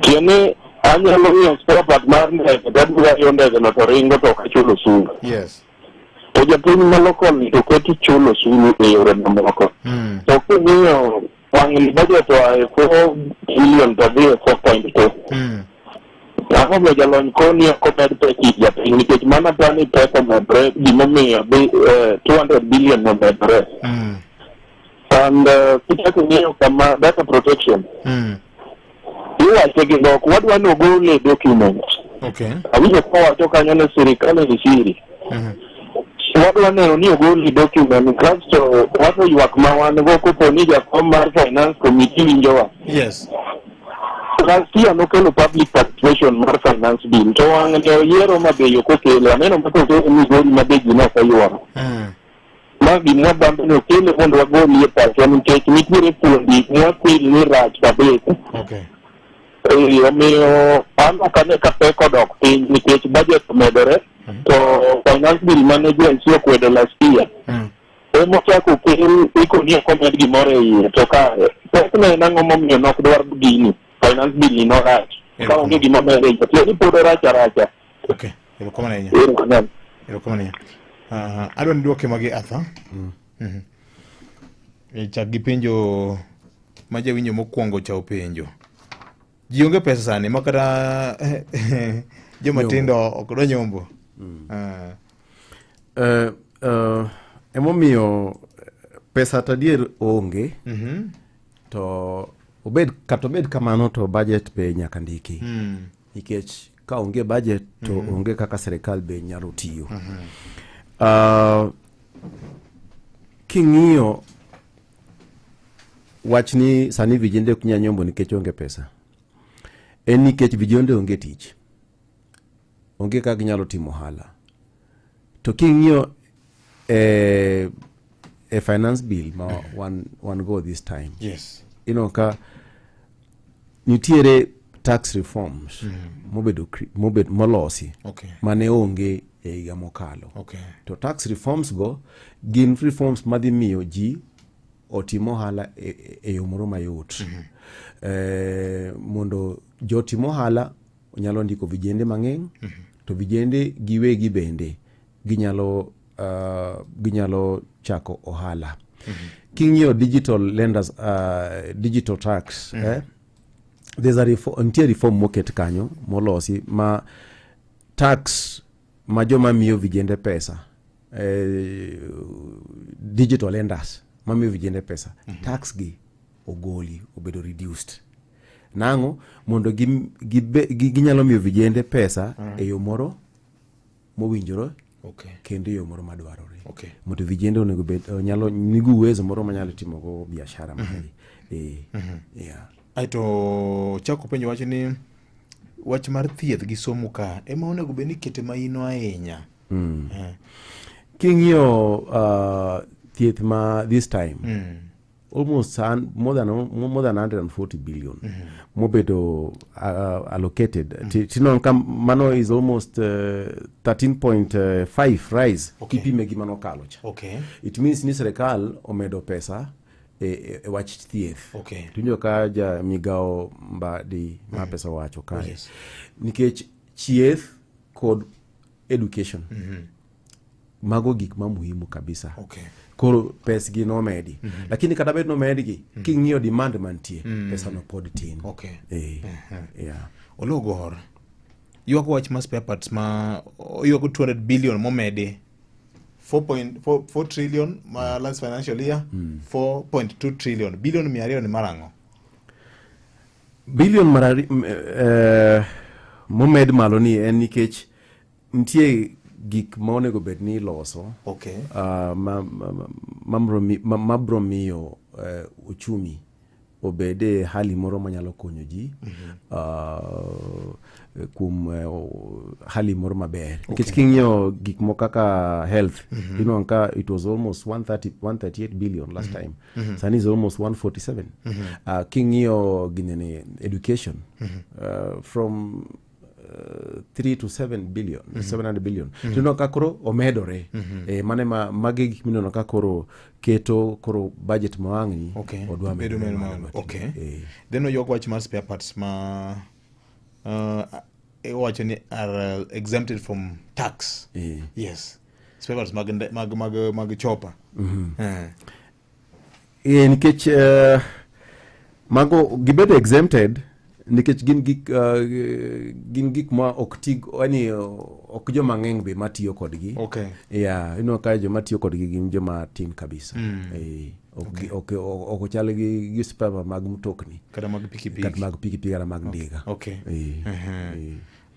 Speaker 16: Tiende ni anyalo ng'iewo spare part mar ndege to aduogo ariyo ndege no to ringo to ok achul osuru.
Speaker 7: Yes.
Speaker 16: To japiny ma local ni to oketi chulo osuru e yore mamoko. To king'iyo wang'ni budget oa e 4 billion to dhi e 4.2. Ang'o momiyo jalony koni ok omed pesa ir japiny nikech mano aparo ni pesa omedore gimomiyo dhi 200 billion omedore. And kichako ing'iyo kama data protection iwache gi dhok wadwa ni ogole e document.
Speaker 7: Okay.
Speaker 16: Awinjo kowacho kanyo ni sirikal ni siri. Wadwa neno ni ogol e document kasto wacho ywak ma wan go kopo ni jakom mar finance committee winjowa.
Speaker 7: Yes.
Speaker 16: Last year nokelo public participation mar finance bill to wang' ne oyiero ma bei ok okelo aneno ma kokelo Migori ma bei ji ne ok oyuoro. Ma gima wabambo ni okele mondo wagolie pachwa nikech nitiere fuondi mwakwil ni rach kabisa.
Speaker 7: Okay.
Speaker 16: Omiyo an ok ane ka pek odok piny nikech budget omedore to finance bill mane Gen Z okwedo last year emochako okel ikoni ok omed gimoro e iye to ka pekne en ang'o momiyo nok dwar gini finance bill ni norach ka onge gima omed e iye tiende ni pod orach aracha.
Speaker 7: Okay. Erokamano ahinya.
Speaker 16: Erokamano.
Speaker 7: Erokamano ahinya. Adwa ni duoke magi Arthur. Chak gi penjo ma jawinjo mokwongo cha openjo. Ji onge pesa sani ma kata joma tindo ok dwa nyombo.
Speaker 11: Emomiyo pesa to adier onge. To obed kata obed kamano to budget be nyaka ndiki. Nikech ka onge budget to onge kaka sirikal be nyalo tiyo. King'iyo wach ni sani vijende ok nyal nyombo nikech onge pesa, en nikech vijende onge tich, onge kaka ginyalo timo ohala. To king'iyo e finance bill ma wan go this time, ineno ka nitiere tax reforms molosi mane onge e higa mokalo.
Speaker 7: Okay.
Speaker 11: To tax reforms go gin reforms madhi miyo ji otim ohala e, e, e yo moro mayot. Mondo jotim ohala nyalo ndiko vijende mang'eny to vijende giwegi bende ginyalo chako ohala. King'iyo digital lenders, digital tax, there's a reform, nitie reform moket kanyo molosi ma tax ma joma miyo vijende pesa, digital lenders mamiyo vijende pesa, tax gi ogoli obedo reduced nang'o mondo ginyalo miyo vijende pesa e yo moro mowinjore kendo e yo moro madwarore mondo vijende onego bed nyalo nigi uwezo moro manyalo timogo biashara margi. Yeah.
Speaker 7: Aeto chako penjo wach ni wach mar thieth gi somo ka ema onego bed ni ikete maino ahinya.
Speaker 11: King'iyo thieth ma this time, almost more than 140 billion mobedo allocated. Tineno ka mano is almost 13.5 rise kipime gi manokalo cha. It means ni sirikal omedo pesa e wach thieth. Tiwinjo ka ja migawo Mbadi ma pesa wacho kae. Nikech thieth kod education mago gik ma muhimu kabisa. Koro pesgi nomedi. Lakini kata bed nomedgi, king'iyo demand mantie, pesa no pod tin. Yeah.
Speaker 7: Ologor ywako wach mar spare parts ma ywako 200 billion momedi 4.4 trillion ma last financial year, 4.2 trillion, billion 200 ni marang'o?
Speaker 11: Billion momed malo ni en nikech nitie gik ma onego bed ni iloso ma bro miyo uchumi obed e hali moro manyalo konyo ji kuom hali moro maber nikech king'iyo gik moko kaka health, inwang'o ka it was almost 130, 138 billion last time, sani is almost 147. King'iyo ginene education, from 3 to 7 billion, 700 billion. Tineno ka koro omedore. Mane ma magi gik mineno ka koro keto koro budget ma wang'ni odwa
Speaker 7: bedo
Speaker 11: medore
Speaker 7: medo
Speaker 11: malo
Speaker 7: malo.
Speaker 11: matin.
Speaker 7: Then oywak wach mar spare parts ma iwacho ni are exempted from tax. Yes, spare parts mag chopa.
Speaker 11: Nikech mago gibedo exempted nikech gin gik ma ok ti, yani ok joma ng'eny be matiyo kodgi. Yeah, ineno ka joma tiyo kodgi gin joma tin kabisa. Ok ochal gi spare part mag mtokni
Speaker 7: kata mag pikipiki.
Speaker 11: Kata mag pikipiki kata mag ndiga.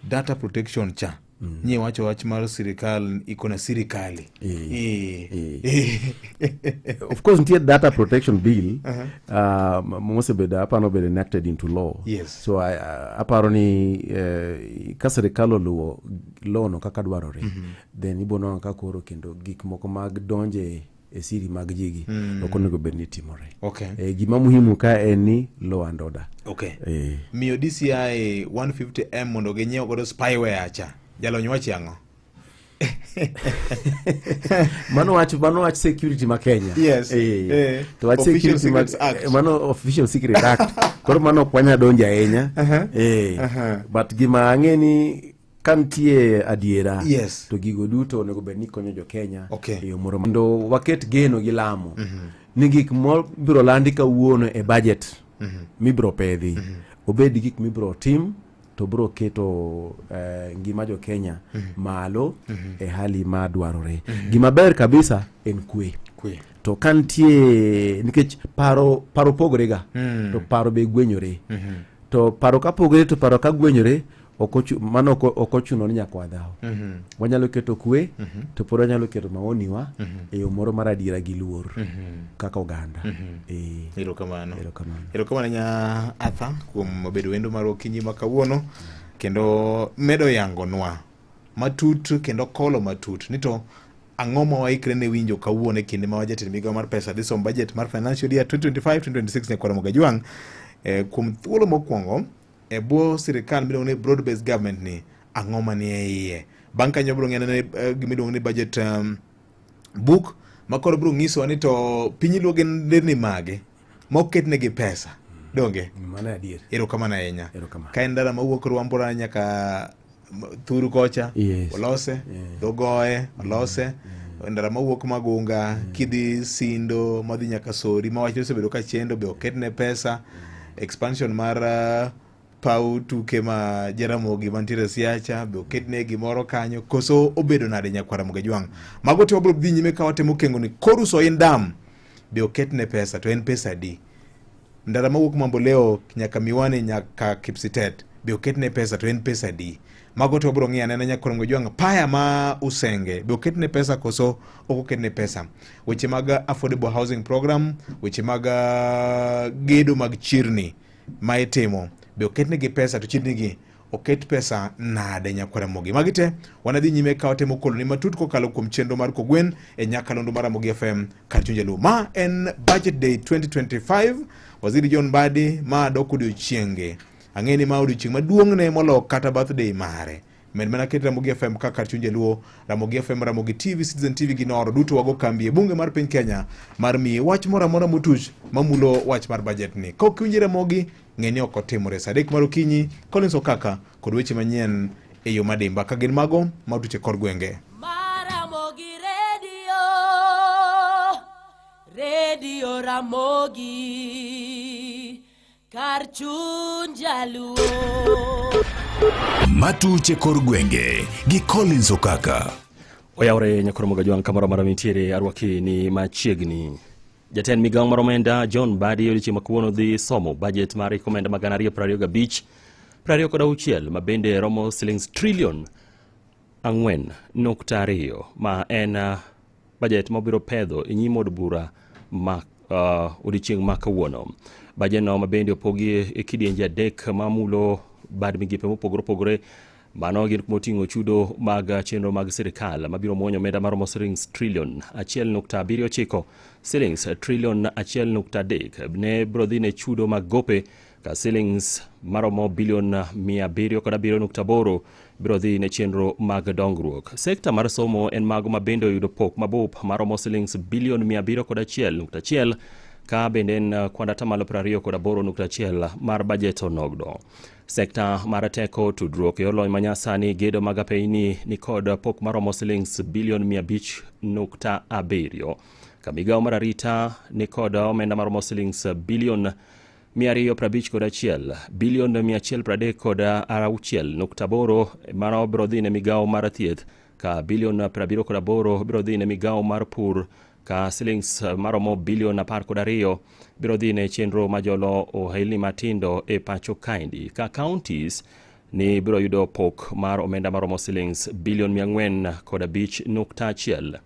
Speaker 7: Data protection cha nyie wacho wach mar sirikal iko na sirikali.
Speaker 11: Of course nitie data protection bill mosebedo aparo obedo enacted into law. So aparo ni ka sirikal oluwo law no kaka dwarore, then ibo nwang'o ka koro kendo gik moko mag donje e siri mag jigi ok onego bed ni timore. Gima muhimu ka en ni law and order.
Speaker 7: Miyo DCI 150M mondo ginyiew godo spyware cha, jalony wachi ang'o?
Speaker 11: Mano wach security ma Kenya. To wach
Speaker 7: Official
Speaker 11: security ma
Speaker 7: Secrets Act.
Speaker 11: Mano Official Secret Act. Koro mano ok wanya donjo ahinya. But gima ang'e ni ka nitie adiera to gigo duto onego bed ni konyo jo Kenya e yo moro mondo waket geno gi lamo ni gik mobiro landi kawuono e budget mibiro pedhi obed gik mibiro tim to biro keto ngima jo Kenya malo e hali ma dwarore. Gima ber kabisa en kwe.
Speaker 7: Kwe.
Speaker 11: To ka nitie nikech paro pogore ga to paro be gwenyore. To paro ka pogore to paro ka gwenyore mano ok ochuno ni nyaka wadhaw. Wanyalo keto kwe to pod wanyalo keto maoniwa e yo moro mar adiera gi luor kaka oganda.
Speaker 7: Erokamano.
Speaker 11: Erokamano.
Speaker 7: Erokamano nya Arthur kuom bedo wendo mar okinyi ma kawuono kendo medo yangonwa matut kendo kolo matut ni to ang'o ma waikre ne winjo kawuono e kinde ma jatend migawo mar pesa dhi somo budget mar financial year 2025-2026 nyakwara Mogajwang' kuom thuolo mokwongo e bwo sirikal miluongo ni broad based government ni ang'o manie iye. Bang' kanyo wabiro ng'iyo ane gima iluongo ni budget book ma koro biro nyisowa ni to piny luo gin nderni mage ma oketnegi pesa. Donge?
Speaker 11: Mano adier.
Speaker 7: Erokamano ahinya.
Speaker 11: Erokamano.
Speaker 7: Ka en ndara mawuok Rwambura nyaka Thuru kocha, olose, Dhogoye, olose. Ndara mawuok Magunga, kidhi Sindo, madhi nyaka Sori, ma wach osebedo ka chendo be oketne pesa. Expansion mar paw tuke ma Jaramogi mantiere Siacha be oketne gimoro kanyo koso obedo nade nyakwar Ramogi Ajwang'. Mago te wabiro dhi nyime ka watemo kengo ni koruso in dam be oketne pesa to en pesa adi. Ndara mawuok Mamboleo nyaka Miwani nyaka Kipsitet be oketne pesa to en pesa adi. Mago te wabiro ng'iyo anena nyakwar Ramogi Ajwang'. Paya ma Usenge be oketne pesa koso ok oketne pesa. Weche mag affordable housing program, weche mag gedo mag chirni ma itimo be oketnegi pesa to chirnigi oket pesa nade nyakwar Ramogi. Magi te wanadhi nyime ka watemo koloni matut kokalo kuom chenro mar Kogwen e nyakalondo mar Ramogi FM kar chuny Jaluo. Ma en Budget Day 2025. Waziri John Mbadi ma dok odiochienge. Ang'e ni ma odiochieng' maduong' ne molo kata birthday mare. Med mana ket Ramogi FM kaka kar chuny Jaluo, Ramogi FM, Ramogi TV, Citizen TV gi Noro duto wago kambi e bunge mar piny Kenya mar miyi wach moro amora motuch mamulo wach mar budget ni. Ka ok iwinjo Ramogi, ng'e ni ok otimore. Saa 3 mar okinyi, Collins Okaka kod weche manyien e yo madimba ka gin mago ma otuch e kor gwenge.
Speaker 8: Ramogi Radio, Radio Ramogi, kar chuny Jaluo.
Speaker 9: Matuche kor gwenge gi Collins Okaka.
Speaker 10: Oyawre nyakoro Mogajwang' kamoro amora mintiere arwaki ni machiegni. Jatend migawo mar omenda John Mbadi odiochieng' ma kawuono dhi somo budget mar hik omenda ma 2025 26 ma bende romo silings trilion 4.2 ma en budget mabiro pedho e nyim od bura ma odiochieng' ma kawuono. Budget no ma bende opogi e kidienje 3 mamulo bad migepe mopogore opogore. Mano gin kuma oting'o chudo mag chenro mag sirikal mabiro muonyo omenda maromo silings trilion 1.79, silings trilion 1.3 ne biro dhi ne chudo mag gope ka silings maromo bilion 707.8 biro dhi ne chenro mag dongruok. Sekta mar somo en mago ma bende oyudo pok mabup maromo silings bilion 701.1 ka bende en kwand atamalo 28.1 mar bajet onogno. Sekta mar teko, tudruok e lony manyasani, gedo mag apeyni ni kod pok maromo silings bilion 500.7. Ka migawo mar arita ni kod omenda maromo silings bilion 251, bilion 136.8 mano biro dhi ne migawo mar thieth, ka bilion 78 biro dhi ne migawo mar pur, ka silings maromo bilion 12 biro dhi ne chenro majolo ohelni matindo e pacho kaendi, ka counties ni biro yudo pok mar omenda maromo silings bilion 405.1.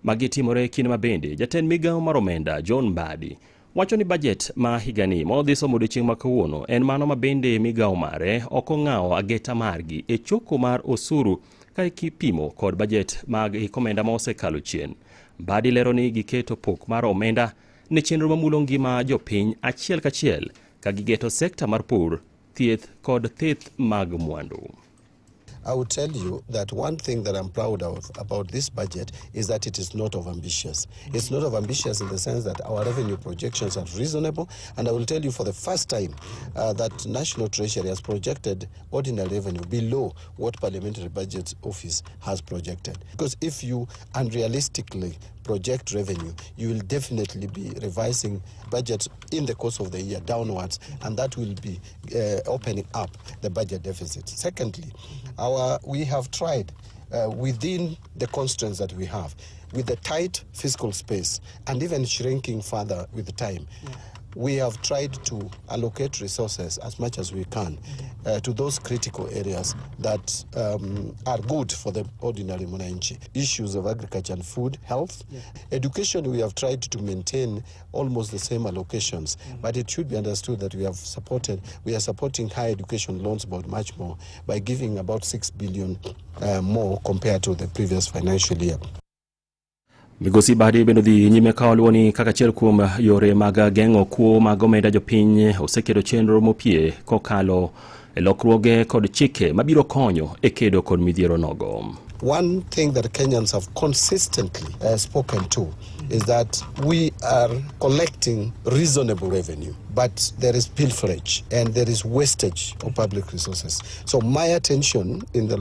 Speaker 10: Magi timore kinde ma bende jatend migawo mar omenda John Mbadi wacho ni budget ma higani ma odhi somo odiochieng' ma kawuono en mano ma bende migawo mare ok ong'awo ageta margi e choko mar osuru ka ikipimo kod budget mag hik omenda ma osekalo chien. Mbadi lero ni giketo pok mar omenda ne chenro mamulo ngima jopiny achiel kachiel ka gigeto sekta mar pur, thieth kod thith mag mwandu.
Speaker 5: I will tell you that one thing that I'm proud of about this budget is that it is not overambitious. It's not overambitious in the sense that our revenue projections are reasonable, and I will tell you for the first time that National Treasury has projected ordinary revenue below what Parliamentary Budget Office has projected. Because if you unrealistically project revenue, you will definitely be revising budget in the course of the year downwards, and that will be opening up the budget deficit. Secondly, we have tried within the constraints that we have, with the tight fiscal space and even shrinking further with time, we have tried to allocate resources as much as we can to those critical areas that are good for the ordinary mwananchi. Issues of agriculture and food, health, education, we have tried to maintain almost the same allocations, but it should be understood that we are supporting higher education loans board much more by giving about 6 billion more compared to the previous financial year.
Speaker 10: Migosi Mbadi bende odhi nyime ka oluwo ni kaka achiel kuom yore mag geng'o kuo mag omenda jopiny oseketo chenro mopie kokalo e lokruoge kod chike mabiro konyo e kedo kod midhiero nogo.
Speaker 5: One thing that Kenyans have consistently spoken to is that we are collecting reasonable revenue, but there is pilferage and there is wastage of public resources. So my attention in the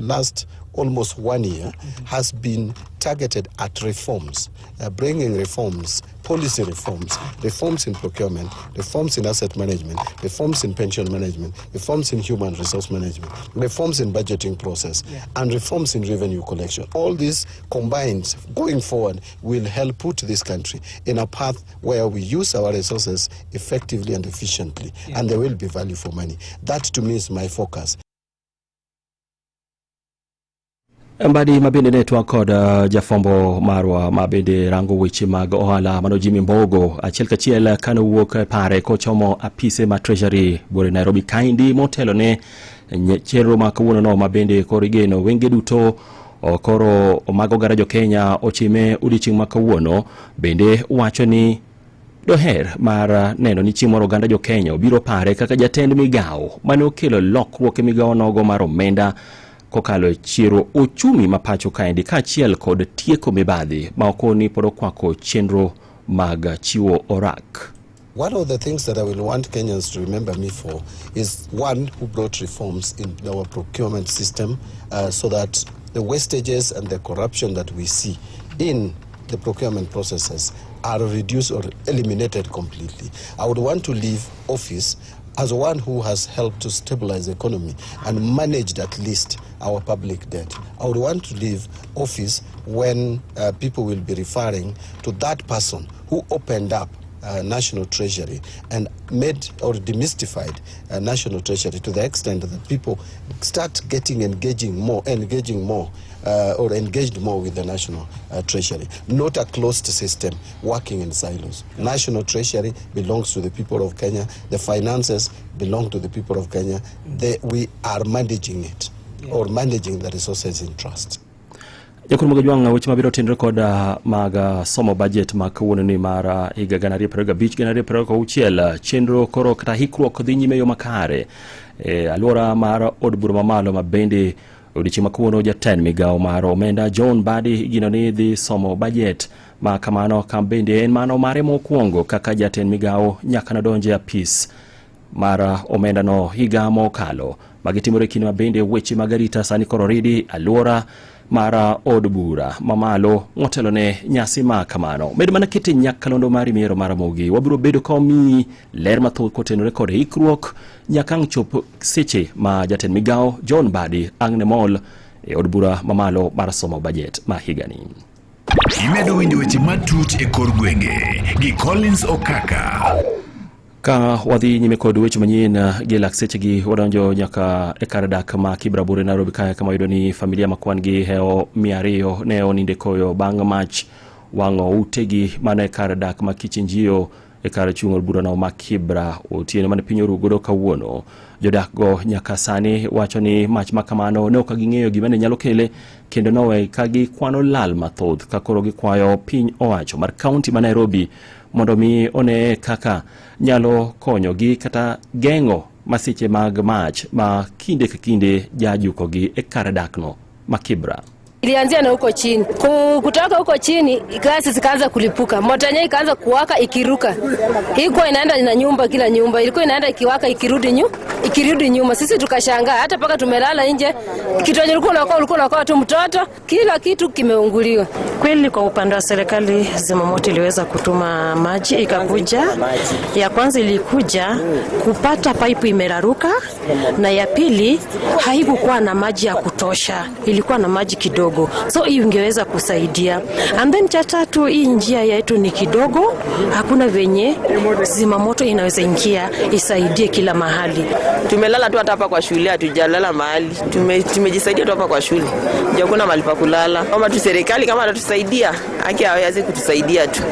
Speaker 5: last almost 1 year has been targeted at reforms, bringing reforms, policy reforms, reforms in procurement, reforms in asset management, reforms in pension management, reforms in human resource management, reforms in budgeting process, and reforms in revenue collection. All these combined, going forward, will help put this country in a path where we use our resources effectively and efficiently, and there will be value for money. That, to me, is my focus.
Speaker 10: Mbadi ma bende ne twak kod jafwambo marwa ma bende rango weche mag ohala mano Jimmy Mbogo achiel kachiel kane owuok e pare kochomo apise ma Treasury buore Nairobi kaendi motelo ne chenro ma kawuono no ma bende koro igeno wenge duto koro mag oganda jo Kenya ochime odiochieng' ma kawuono bende wacho ni doher mar neno ni chieng' moro oganda jo Kenya obiro pare kaka jatend migawo mane okelo lokruok e migawo nogo mar omenda kokalo e chiero ochumi ma pacho kaendi kaachiel kod tieko mibadhi ma okoni pod okwako chenro mag chiwo orak.
Speaker 5: One of the things that I will want Kenyans to remember me for is one who brought reforms in our procurement system so that the wastages and the corruption that we see in the procurement processes are reduced or eliminated completely. I would want to leave office as one who has helped to stabilize the economy and managed at least our public debt. I would want to leave office when people will be referring to that person who opened up National Treasury and made or demystified National Treasury to the extent that people start getting engaging more or engaged more with the National Treasury. Not a closed system working in silos. National Treasury belongs to the people of Kenya. The finances belong to the people of Kenya. We are managing it or managing the resources in trust.
Speaker 10: Jakuru mag jwang' weche mabiro tenore kod mag somo budget ma kawuono ni mar higa 2025-2026 chenro koro kata hikruok dhi nyime yo makare e alwora mar od bura mamalo ma bende odiochieng' ma kawuono jatend migawo mar omenda John Mbadi igeno ni dhi somo budget ma kamano ka bende en mano mare mokwongo kaka jatend migawo nyaka nodonje apis mar omenda no higa mokalo. Magitimore kinde ma bende weche mag arita sani koro ridi alwora mar od bura mamalo motelo ne nyasi ma kamano. Med mana kete nyakalondo mari miero mar Ramogi. Wabiro bedo ka omiyi ler mathoth kotenore kod ikruok nyaka ang' chop seche ma jatend migawo John Mbadi ang' ne mol e od bura mamalo mar somo budget ma higani.
Speaker 9: Imedo winjo weche matut e kor gwenge gi Collins Okaka.
Speaker 10: Ka wadhi nyime kod weche manyien gi lak sechegi wadonjo nyaka e kar dak ma Kibra Bure Nairobi kae kama yudo ni familia ma kwan gi hewo 200 ne oninde koyo bang' mach wang'o utegi mana e kar dak ma Kichinjio e kar chung' od burano ma Kibra otieno mane piny oru godo kawuono. Jodak go nyaka sani wacho ni mach ma kamano ne ok ging'eyo gima ne nyalo kele kendo nowe ka gikwano lal mathoth ka koro gikwayo piny owacho mar kaunti ma Nairobi mondo mi one kaka nyalo konyogi kata geng'o masiche mag mach ma kinde ka kinde jajukogi e kar dakno ma Kibra.
Speaker 17: Ilianzia na huko chini. Kutoka huko chini gasi zikaanza kulipuka. Moto yenyewe ikaanza kuwaka ikiruka. Ilikuwa inaenda na nyumba kila nyumba. Ilikuwa inaenda ikiwaka ikirudi nyuma. Sisi tukashangaa hata paka tumelala nje. Kitu yenye ulikuwa unaokoa tu mtoto, kila kitu kimeunguliwa.
Speaker 18: Kweli kwa upande wa serikali zimamoto iliweza kutuma maji ikakuja. Ya kwanza ilikuja kupata pipe imeraruka, na ya pili haikukuwa na maji ya kutosha. Ilikuwa na maji kidogo. So hii ingeweza kusaidia. And then cha tatu, hii njia yetu ni kidogo, hakuna venye zimamoto inaweza ingia isaidie kila mahali.
Speaker 19: Tumelala tu hata hapa kwa shule, hatujalala mahali. Tumejisaidia tu hapa kwa shule. Ndio kuna mahali pa kulala. Kama tu serikali kama atatusaidia, haki hawezi kutusaidia tu.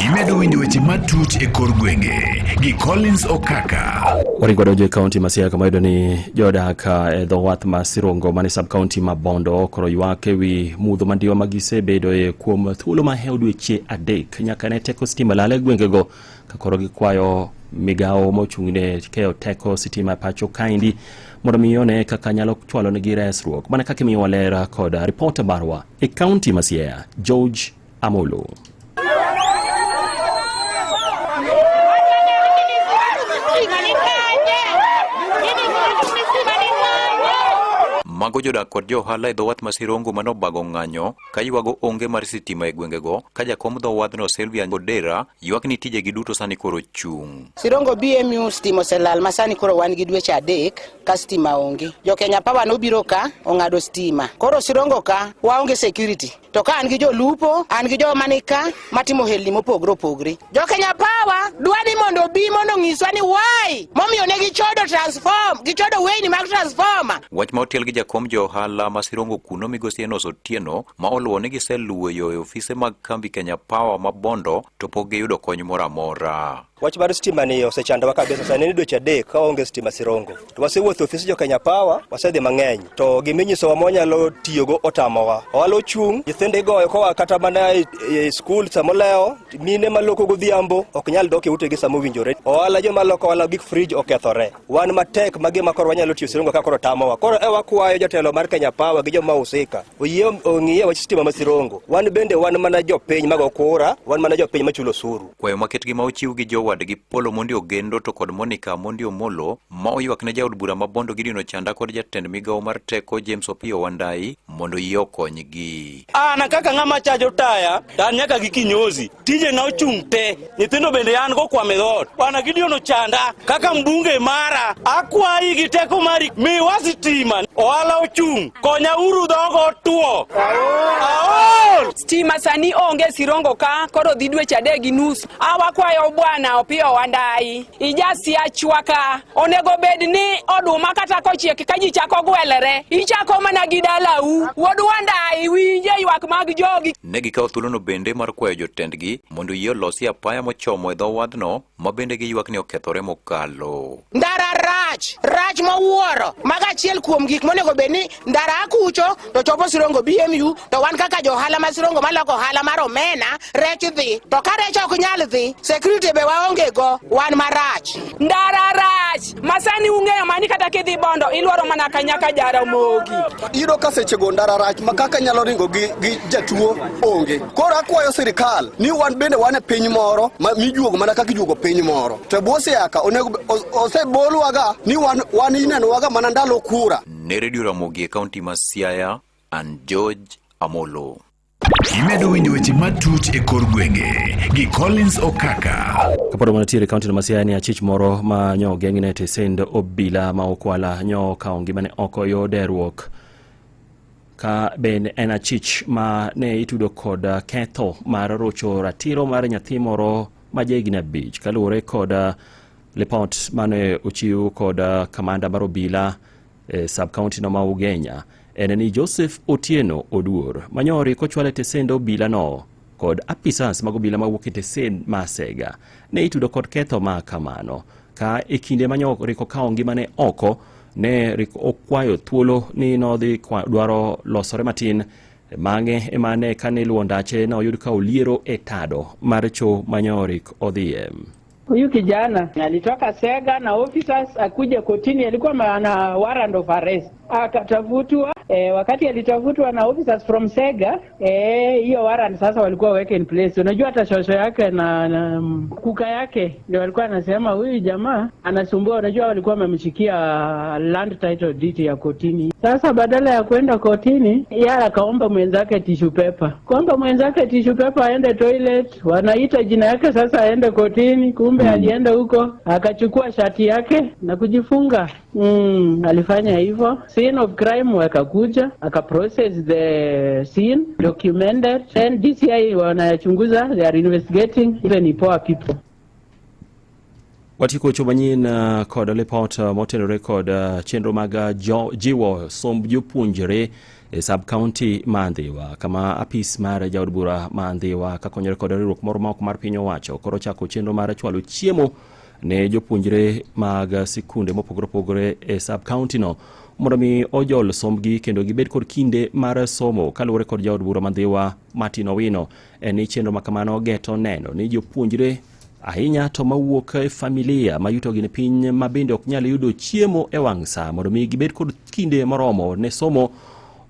Speaker 9: Imedo winjo weche matut e kor gwenge gi Collins Okaka.
Speaker 10: Waringo donjo e kaunti ma Siaya kama yudo ni jodak e dho wath ma Sirongo mane sub kaunti ma Bondo koro ywak ewi mudho mandiwa ma gisebedoe kuom thuolo mahewo dweche 3 nyaka ne teko stima lal e gwengego ka koro gikwayo migawo mochung'ne keyo teko sitima e pacho kaendi mondo mi one kaka nyalo chwalo negi resruok mana kaka imiyowa ler kod ripota marwa e kaunti ma Siaya George Amolo.
Speaker 20: Mago jodak kod jo ohala e dho wath ma Sirongo mane obago ng'anyo ka ywago onge mar sitima e gwengego ka jakom dho wadhno Sylvia Odera ywak ni tijegi duto sani koro chung'.
Speaker 21: Sirongo BMU stima oselal ma sani koro wan gi dweche adek ka stima onge. Jo Kenya Power nobiro ka ong'ado stima. Koro Sirongo ka waonge security. To ka an gi jolupo, an gi joma ni ka matimo ohelni mopogre opogre. Jo Kenya Power dwa ni mondo obi mondo onyiswa ni why momiyo ne gichodo transform, gichodo weyni mag transformer.
Speaker 20: Wach ma otiel gi jakom jo ohala ma Sirongo kuno migosi Enos Otieno ma oluwo ni giseluwo yo e ofise mag kambi Kenya Power ma Bondo to pok giyudo kony moro amora.
Speaker 22: Wach mar stima ni osechandowa kabisa. Sani ni dweche adek ka waonge stima Sirongo. To wasewuotho e ofis jo Kenya Power, wasedhi mang'eny. To giminyisowa mwanyalo tiyogo otamowa. Ohala ochung', nyithindo igoyo koa kata mana e, e skul samolewo, mine maloko godhiambo ok nyal dok e utegi sama owinjore. Ohala joma loko ohala gik frij okethore. Wan matek ma gima koro wanyalo tiyo Sirongo ka koro tamowa. Koro e wakwayo jotelo mar Kenya Power gi joma husika oyie ong'iye wach stima ma Sirongo. Wan bende wan mana jopiny mago kura, wan mana jopiny machulo osuru.
Speaker 20: Kwayo maketgi ma ochiw gi jowadgi Polo Mondi Ogendo to kod Monica Mondi Omolo ma oywak ne jaod bura ma Bondo Gideon Ochanda kod jatend migawo mar teko James Opiyo Wandayi mondo oyie okonygi.
Speaker 23: An kaka ng'ama chajo taya to an nyaka gi kinyozi. Tijena ochung' te. Nyithindo bende an go kwame dhoot. Bwana Gideon Ochanda kaka mbunge mara akwayi gi teko mari miwa sitima. Ohala ochung'. Konya uru dhogo otuo. Aol!
Speaker 24: Stima sani onge Sirongo ka, koro dhi dweche adek gi nus. A wakwayo bwana Opiyo Wandayi, ijasiachwa ka. Onego bed ni oduma kata kochiek ka ji chako gwelere, ichako mana gi dalau. Wuod Wandayi, winje ywak mag jogi.
Speaker 20: Ne gikawo thuolono bende mar kwayo jotendgi mondo oyie olosi apaya mochomo e dho wadhno ma bende giywak ni okethore mokalo.
Speaker 21: Ndara rach, rach mowuoro. Mago achiel kuom gik monego bed ni ndara a kucho to chopo Sirongo BMU to wan kaka jo ohala ma Sirongo maloko ohala mar omena, rech dhi. To ka rech ok nyal dhi, security be waonge go, wan marach.
Speaker 24: Ndara rach masani ung'eyo mani kata kidhi Bondo iluoro mana kanyaka Jaramogi.
Speaker 25: Iyudo ka sechego ndara rach ma kaka nyalo ringo gi, gi jatuo onge. Koro akwayo sirikal ni wan bende wan e piny moro ma mijuogo mana kaka ijuogo piny moro. To e bwo siaka onego osebolwaga ni wan, wan inenowaga mana ndalo kura.
Speaker 20: Ne Redio Ramogi e kaunti ma Siaya, an George Amolo.
Speaker 9: Imedo winjo weche matut e kor gwenge gi Collins Okaka.
Speaker 10: Kapod wantiere e kaunti ma Siaya ni achich moro ma nyo ogeng'ne e tesend obila ma Okwala nyo okawo ngimane oko yo deruok ka bende en achich ma ne itudo kod ketho mar rocho ratiro mar nyathi moro ma jahigni abich kaluwore kod lipot mane ochiw kod kamanda mar obila e sub county no ma Ugenya en ni Joseph Otieno Oduor manyori kochwal e tesend obila no kod apisas mag obila mawuok e tesen ma Sega ne itudo kod ketho ma kamano ka e kinde manyo riko kawo ngimane oko ne riko okwayo thuolo ni nodhi dwaro losore matin bang'e ema ne kane iluwo ndache ne oyud ka oliero e tado mar cho manyo rik odhiye.
Speaker 26: Huyu kijana alitoka Sega na officers akuja kotini, alikuwa ana warrant of arrest akatafutwa. Wakati alitafutwa na officers from Sega, hiyo warrant sasa walikuwa weke in place. Unajua hata shosho yake na kuka yake ndio walikuwa anasema huyu jamaa anasumbua. Unajua walikuwa wamemshikia land title deed ya kotini. Sasa badala ya kwenda kotini, yeye akaomba mwenzake tissue paper, kuomba mwenzake tissue paper aende toilet, wanaita jina yake sasa aende kotini, kumbe alienda huko akachukua shati yake na kujifunga. Alifanya hivyo. Scene of crime wakakuja, aka process the scene, documented, then DCI wanachunguza, they are investigating even IPOA people.
Speaker 10: Watieko weche manyien kod lipot motenore kod chenro mag jiwo somb jopuonjre e sub county ma Ndhiwa kama apis mar jaod bura ma Ndhiwa kakonyore kod riwruok moro ma ok mar piny owacho koro chako chenro mar chwalo chiemo ne jopuonjre mag sikunde mopogore opogore e sub county no mondo mi ojol sombgi kendo gibed kod kinde mar somo. Kaluwore kod jaod bura ma Ndhiwa Martin Owino en ni chenro ma kamano geto neno ni jopuonjre ahinya to mawuok e familia ma yutogi ni piny ma bende ok nyal yudo chiemo e wang' sa mondo mi gibed kod kinde moromo ne somo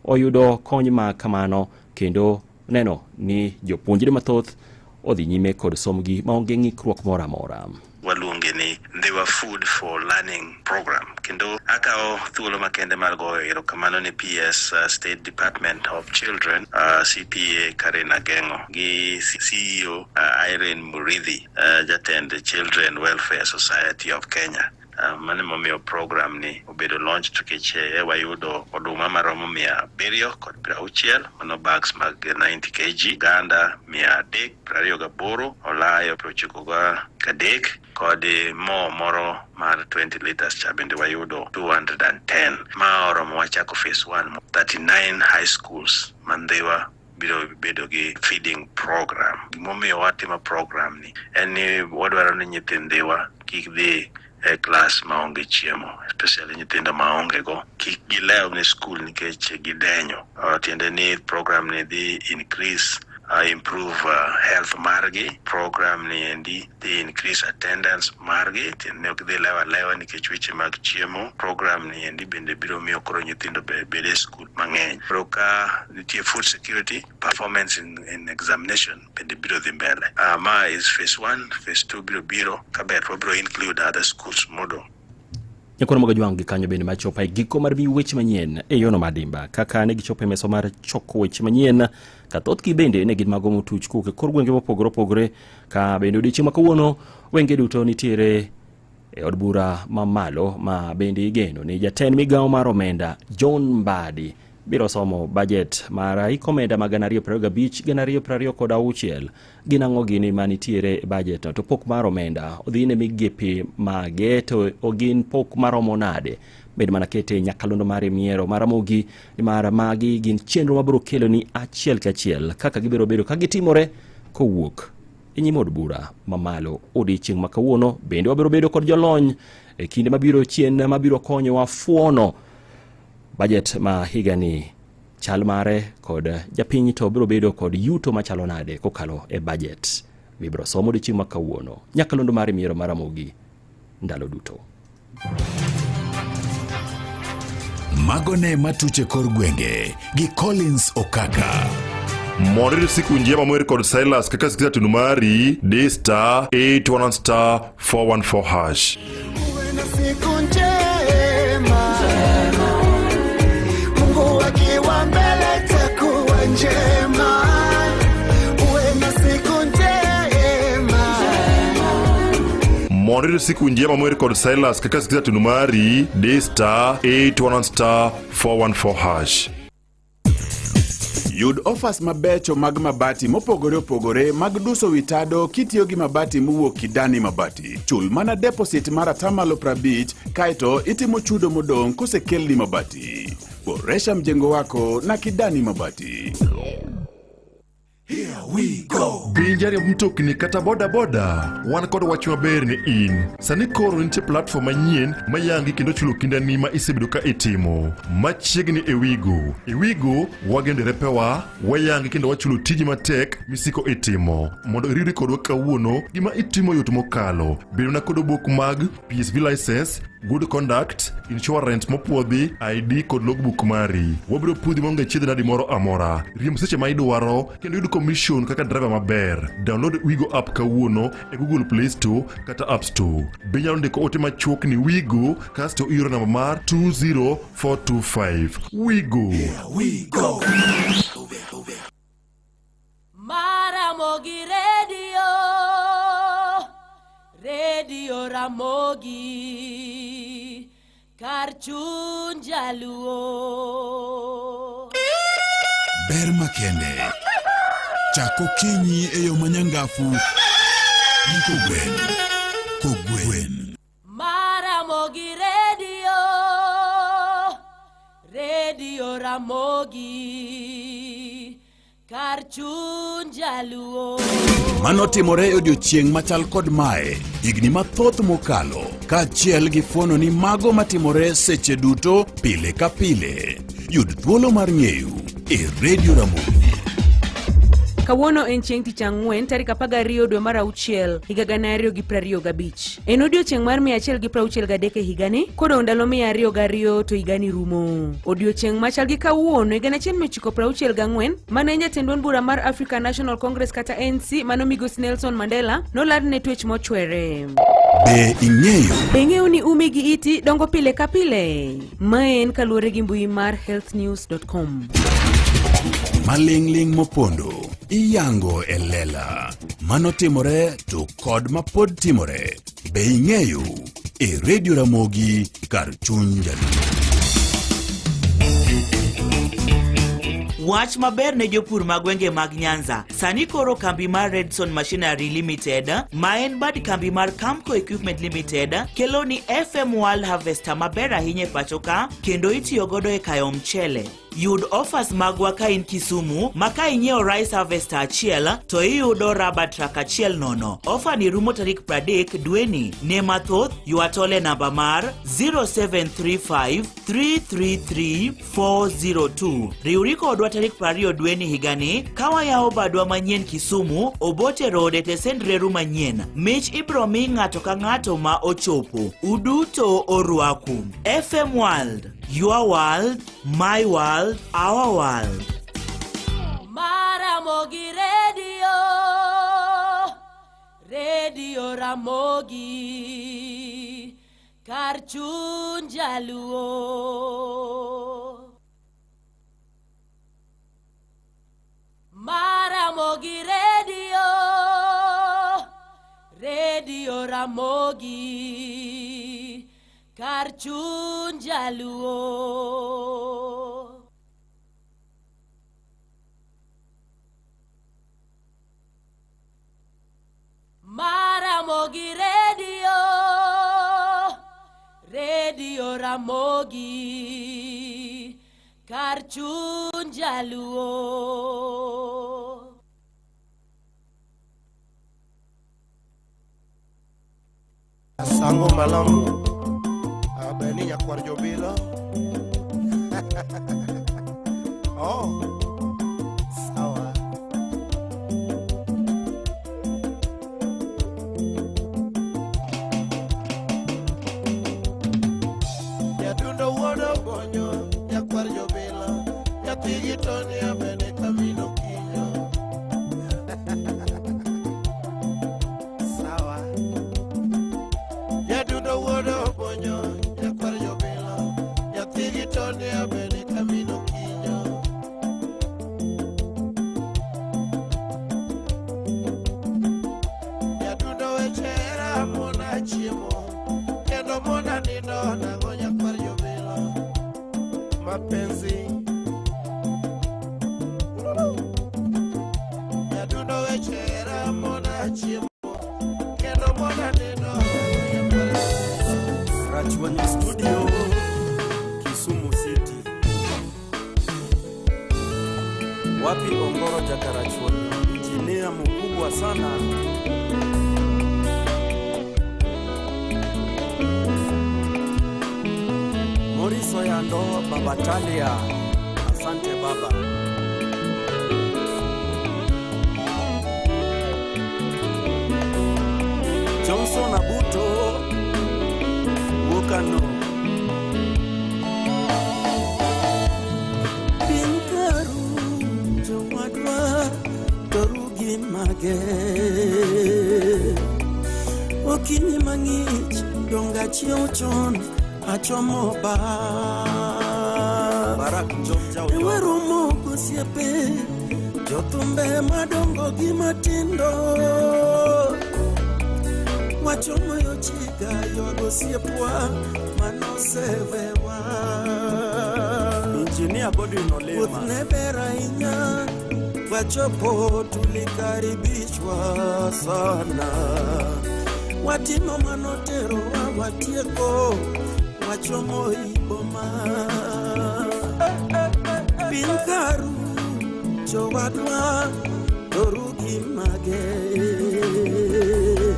Speaker 10: oyudo kony ma kamano kendo neno ni jopuonjre mathoth odhi nyime kod sombgi maonge ng'ikruok moro amora.
Speaker 1: Waluonge ni Ndhiwa Food for Learning Program. Kendo akawo thuolo makende mar goyo erokamano ne PS State Department of Children, CPA Karen Ageng'o gi CEO Irene Murithi, jatend Children Welfare Society of Kenya. Mano emomiyo program ni obedo launched nikech e wayudo oduma maromo 760, mano bags mag 90 kg, oganda 328, olayo 93 kod mo moro mar 20 liters cha bende wayudo 210. Ma oromo wachako phase 1, 39 high schools ma Ndhiwa biro bedo gi feeding program. Gimomiyo watimo program ni en ni wadwaro ni nyithi Ndhiwa kik dhi e klas maonge chiemo, especially nyithindo maonge go kik gilew ne skul nikech gidenyo. Tiende ni program ni dhi increase improve health margi. Program ni endi dhi increase attendance margi, tiende ni ok dhi lewo alewa nikech weche mag chiemo. Program ni endi bende biro miyo koro nyithindo bed e skul mang'eny. Koro ka nitie food security, performance in examination bende biro dhi mbele. Ma is phase 1, phase 2 biro biro kaber wabiro include other schools modong'.
Speaker 10: Nyakwar Mogajwang' gi kanyo bende machopo e giko mar miyi weche manyien e yono madimba kaka ne gichopo e mesa mar choko weche manyien ka thothgi bende ne gin mago motuch kowuok e kor gwenge mopogore opogore ka bende odiechieng' ma kawuono wenge duto nitiere e od bura mamalo ma bende igeno ni jatend migawo mar omenda John Mbadi biro somo bajet mar hik omenda ma 2025 2026. Gin ang'o gini manitiere e bajet no? To pok mar omenda odhi ne migepe mage to gin pok maromo nade? Bed mana kete nyakalondo mar miero mar Ramogi nimar magi gin chenro mabiro keloni achiel kachiel kaka gibiro bedo ka gitimore kowuok e nyim od bura mamalo odiechieng' ma kawuono. Bende wabiro bedo kod jolony e kinde mabiro chien mabiro konyowa fuono bajet ma higani chal mare kod japiny to biro bedo kod yuto machalo nade kokalo e bajet mibiro somo odiechieng' ma kawuono nyakalondo mar miero mar Ramogi ndalo duto.
Speaker 9: Mago ne matuche kor gwenge gi Collins Okaka.
Speaker 14: Mondo siku njema mwer kod Silas kaka sikiza tunu mari D star 811 star 414 hash.
Speaker 2: Siku njema, Mungu akiwa mbele takuwa njema. Uwe na siku njema.
Speaker 14: Mondo siku njema mwer kod Silas kaka sikiza tunu mari D star 811 star 414 hash.
Speaker 9: Yud offers mabecho mag mabati mopogore opogore mag duso wi tado kitiyo gi mabati mowuok Kidani Mabati. Chul mana deposit mar 50% kaeto itimo chudo modong' kosekelni mabati. Boresha mjengo wako na Kidani Mabati.
Speaker 14: Be jariemb mtokni kata boda boda? Wan kod wach maber ne in. Sani koro nitie platform manyien ma yangi kendo chulo kindani ma isebedo ka itimo. Machiegni e Wigo. E Wigo, wageno derepewa, wayangi kendo wachulo tiji matek misiko itimo. Mondo iriwri kodwa kawuono, gima itimo yot mokalo. Bed mana kod obok mag PSV license, good conduct, insurance mopuodhi, ID kod logbook mari. Wabiro puodhi maonge chiedh nadi moro amora. Riemb seche ma idwaro kendo yud commission kaka driver maber. Download Wigo app kawuono e Google Play Store kata App Store. Be inyalo ndiko ote machuok ni Wigo kasto ioro namba mar 20425. Wigo.
Speaker 2: We go.
Speaker 8: Maramogi Radio, Radio Ramogi, kar chuny jaluo.
Speaker 9: Ber makende. Chak okinyi e yo manyangafu gi kogwen. Kogwen.
Speaker 8: Maramogi Radio, Radio Ramogi, kar chuny jaluo.
Speaker 9: Mano timore e odiechieng' machal kod mae higni mathoth mokalo kaachiel gi fuono ni mago matimore seche duto pile ka pile. Yud thuolo mar ng'eyo e Radio Ramogi.
Speaker 3: Kawuono en chieng' tich ang'wen tarik 12 dwe mar auchiel higa 2025. En odiochieng' mar 163 e higani, kodong' ndalo 202 to higani rumo. Odiochieng' machal gi kawuono higa 1964 mane en jatend duond bura mar African National Congress kata ANC mano migosi Nelson Mandela nolandne twech mochwere.
Speaker 9: Be ing'eyo?
Speaker 3: Be ing'eyo ni umi gi iti dongo pile ka pile? Mae en kaluwore gi mbui mar healthnews.com.
Speaker 9: Maling'ling' mopondo iyango e lela. Mano timore to kod mapod timore. Be ing'eyo? E Radio Ramogi kar chuny Jaluo.
Speaker 4: Wach maber ne jopur mag gwenge mag Nyanza. Sani koro kambi mar Redson Machinery Limited, ma en bad kambi mar Kamco Equipment Limited, kelo ni FM World Harvester maber ahinya e pacho ka kendo itiyo godo e kayo mchele. Yud offers magwa ka in Kisumu ma ka inyiewo rice harvester achiel to iyudo rubber truck achiel nono. Ofa ni rumo tarik 30 dweni. Ne mathoth ywa tole namba mar 0735 333 402. Riwri kodwa tarik 20 dweni higani ka wayawo badwa manyien Kisumu, Obote Road e tesend reru manyien. Mich ibro mi ng'ato ka ng'ato ma ochopo. Uduto orwaku. FM World, your world, my world, our world.
Speaker 8: Maramogi Radio, Radio Ramogi, kar chuny jaluo. Maramogi Radio, Radio Ramogi, kar chuny jaluo. Maramogi Radio, Radio Ramogi, kar chuny jaluo.
Speaker 6: Sango malamu abeni nyakwar jobilo oh sawa Nyadundo wuod Obonyo nyakwar jobilo nyathigi Tony abeni kamino kinyo sawa Nyadundo wuod Obonyo nyakwar jobilo nyathigi Tony abeni kamino kinyo Nyadundo weche hera mona chiemo kendo mona nindo nang'o nyakwar jobilo mapenzi Nyadundo weche hera mona chiemo kendo mona nindo
Speaker 12: Rachuonyo Studio, Kisumu City. Wapi Ongoro Jakarachuonyo, injinia mkubwa sana. Maurice Oyando, Baba Talia, asante baba. Johnson Abuto, Wokano.
Speaker 13: Piny karu jowadwa toru gi mage Okinyi mang'ich donga chiew chon achomo bar
Speaker 12: Barak Njomja
Speaker 13: E waromo gosiepe jothumbe madongo gi matindo Wachomo yo chiga ywago osiepwa manosewewa
Speaker 12: Injinia Godwin Olema.
Speaker 13: Wuoth ne ber ahinya wachopo tulikaribishwa sana watimo manoterowa watieko wachomo iboma piny karu jowadwa toru gi mage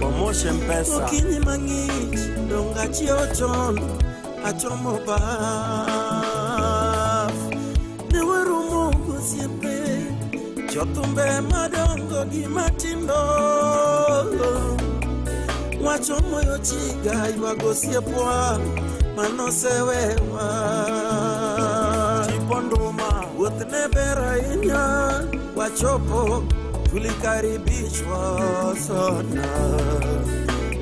Speaker 12: Omoshe Mpesa.
Speaker 13: Okinyi mang'ich donga chiew chon achomo baf ne waromo gosiepe Jothumbe madongo gi matindo wacho moyo chiga ywago osiepwa manosewewa. Tipo nduma wuoth ne ber ahinya wachopo tulikaribishwa sana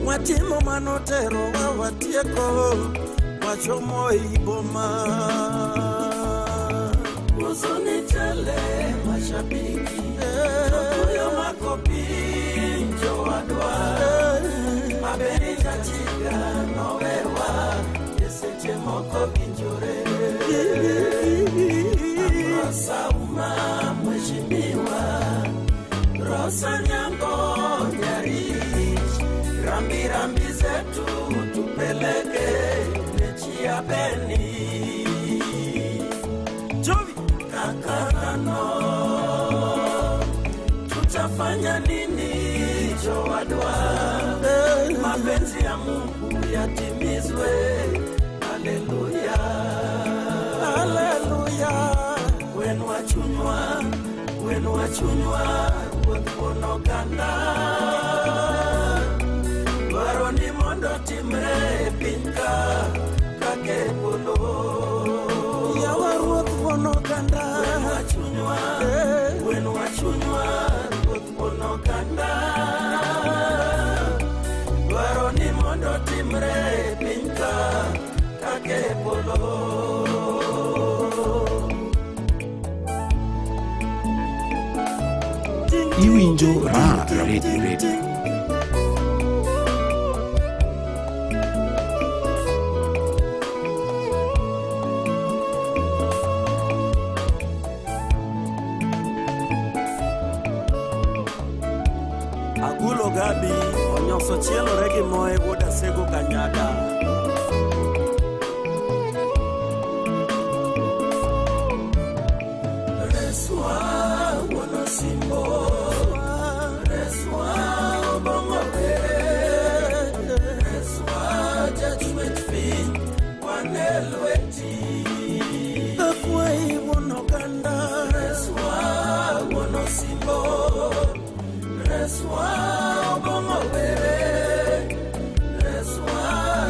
Speaker 13: watimo manoterowa watieko wachomo ei boma huzuni tele mashabiki tokuyo makopi jowadwa mabeni jachiga nowewa e seche moko winjore Rosa Uma mheshimiwa Rosa Nyambo Nyarich rambi rambi zetu tupeleke mechi ya Beni Jovi kakano tutafanya nini jowadwa mapenzi ya Mungu yatimizwe haleluya haleluya wenu wachunywa wenu wachunywa ruoth wuon oganda dwaro ni mondo timre e piny ka kaka e polo yawa ruoth wuon oganda wenu wachunywa wenu wachunywa ruoth wuon oganda dwaro ni mondo timre e piny ka kaka e polo.
Speaker 5: Iwinjo Radio Radio Radio.
Speaker 12: Agulo Gabi onyoso chielore gi moe wuod Asego Kanyada.
Speaker 13: Reswa wuon osimbo, reswa obong'o were, reswa jachwech piny, wan e lweti. Akwayi wuon oganda, reswa wuon osimbo, reswa obong'o were, reswa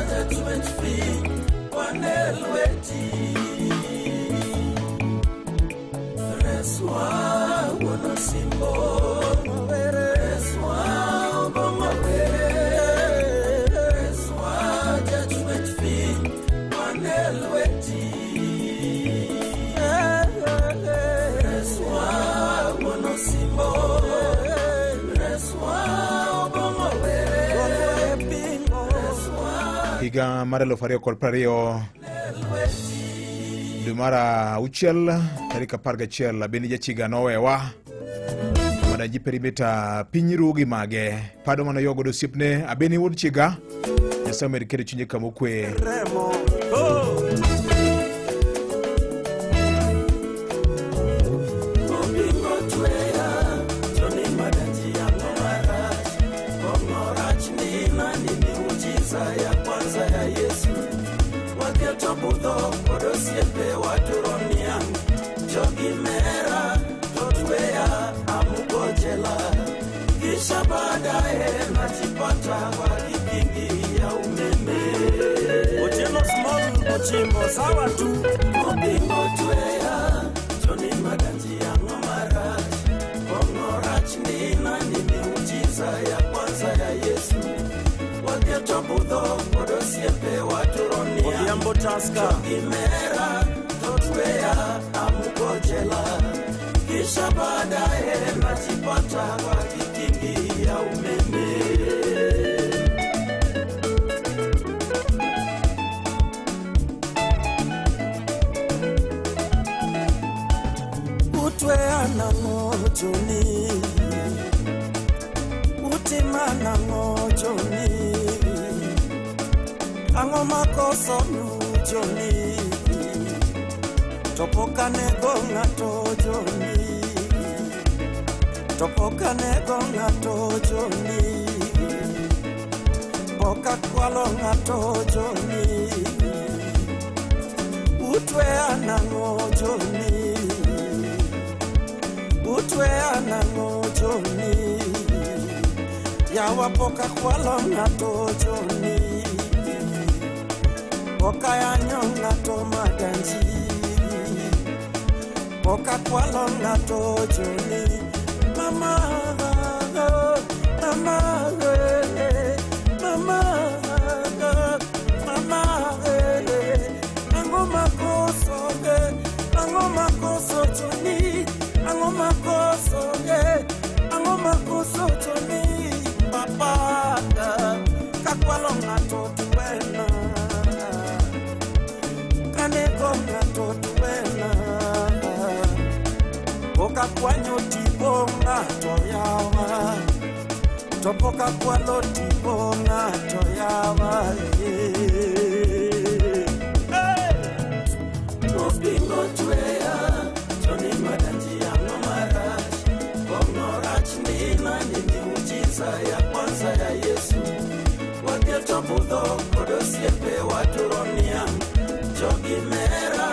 Speaker 13: jachwech piny, wan e lweti. Reswa wuon osimbo, reswa obong'o were, reswa jachwech piny, wan e lweti. Reswa wuon osimbo, reswa obong'o were, reswa
Speaker 7: Higa mar 2020 dwe mar auchiel tarik 11 Abeni Jachiga nowewa Madanji perimeta piny ruo gi mage pado mane oyo godo osiepne Abeni wuod Chiga Nyasaye omed keto chunye kama okwe.
Speaker 12: Remo. Oh.
Speaker 13: Obingo tweya, Johnny Madanji ang'o marach? Kong'o rach ni nani miujiza ya kwanza ya Yesu. Waketo budho kod osiepe waturo niang', jogi mera to tweya amuko jela. Kisha baadaye najipata kwa kikingi ya umeme.
Speaker 12: Otieno Small Ochimbo sawa tu.
Speaker 13: Obingo tweya, Johnny Madanji ang'o marach? Kong'o rach ni nani miujiza ya kwanza ya Yesu. Waketo budho kod osiepe waturo niang',
Speaker 12: Odhiambo Tusker.
Speaker 13: jogi mera to tweya amuko jela. Kisha baadaye najipata kwa kikingi ya umeme. Utweya nang'o Johnny? Utima nang'o Johnny? Ang'o makosonu Johnny? To pok anego ng'ato Johnny. To pok anego ng'ato Johnny. Pok akwalo ng'ato Johnny. Utweya nang'o Johnny? Otweya nang'o Joni, yawa pok akwalo ng'ato Joni, pok ayanyo ng'ato maganji, pok akwalo ng'ato Joni, mama, mama, mama, mama, ang'o makoso, ang'o makoso Joni, ang'o makoso, ang'o makoso Joni, papa, kakwalo ng'ato tuwena, kanego ng'ato tuwena, pok akwanyo tipo ng'ato yawa, to pok akwalo tipo ng'ato yawa. Opingo tweya, Joni Madanji ang'o marach, kong'o rach ni nani miujiza ya kwanza ya Yesu. Waketo budho kod osiepe waturo niang', jogi mera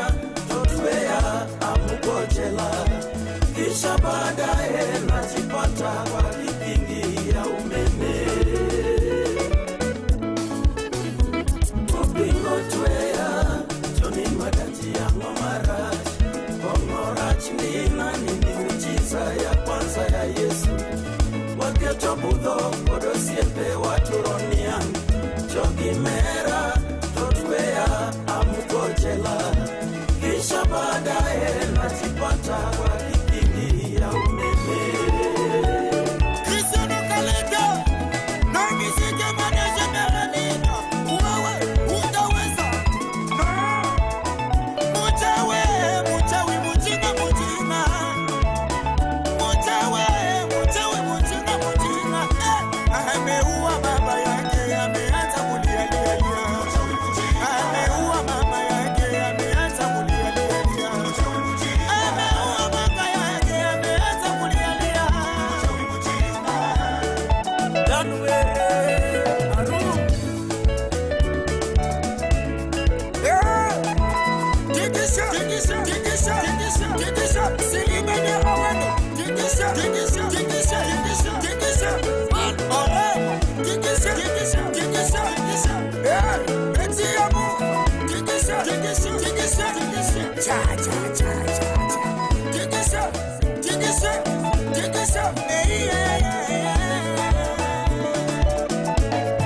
Speaker 13: to tweya amuko jela. Kisha baadaye najipata kwa kikingi ya umeme. Opingo tweya, Joni Madanji ang'o marach, kong'o rach ni nani miujiza ya kwanza ya Yesu. Waketo budho kod osiepe waturo niang', jogi mera to tweya amuko jela. Kisha baadaye najipata kwa kikingi ya umeme.
Speaker 6: Cristiano Kaleta, nangisike maneshe melanita, wewe utaweza. No. Muchawe, muchawi, mujinga, mujinga. Muchawe, muchawi, mujinga, mujinga. Ameua baba yake, ameanza kulia, lia, lia. Ameua mama yake, ameanza kulia, lia, lia. Ameua baba yake, ameanza kulia, lia.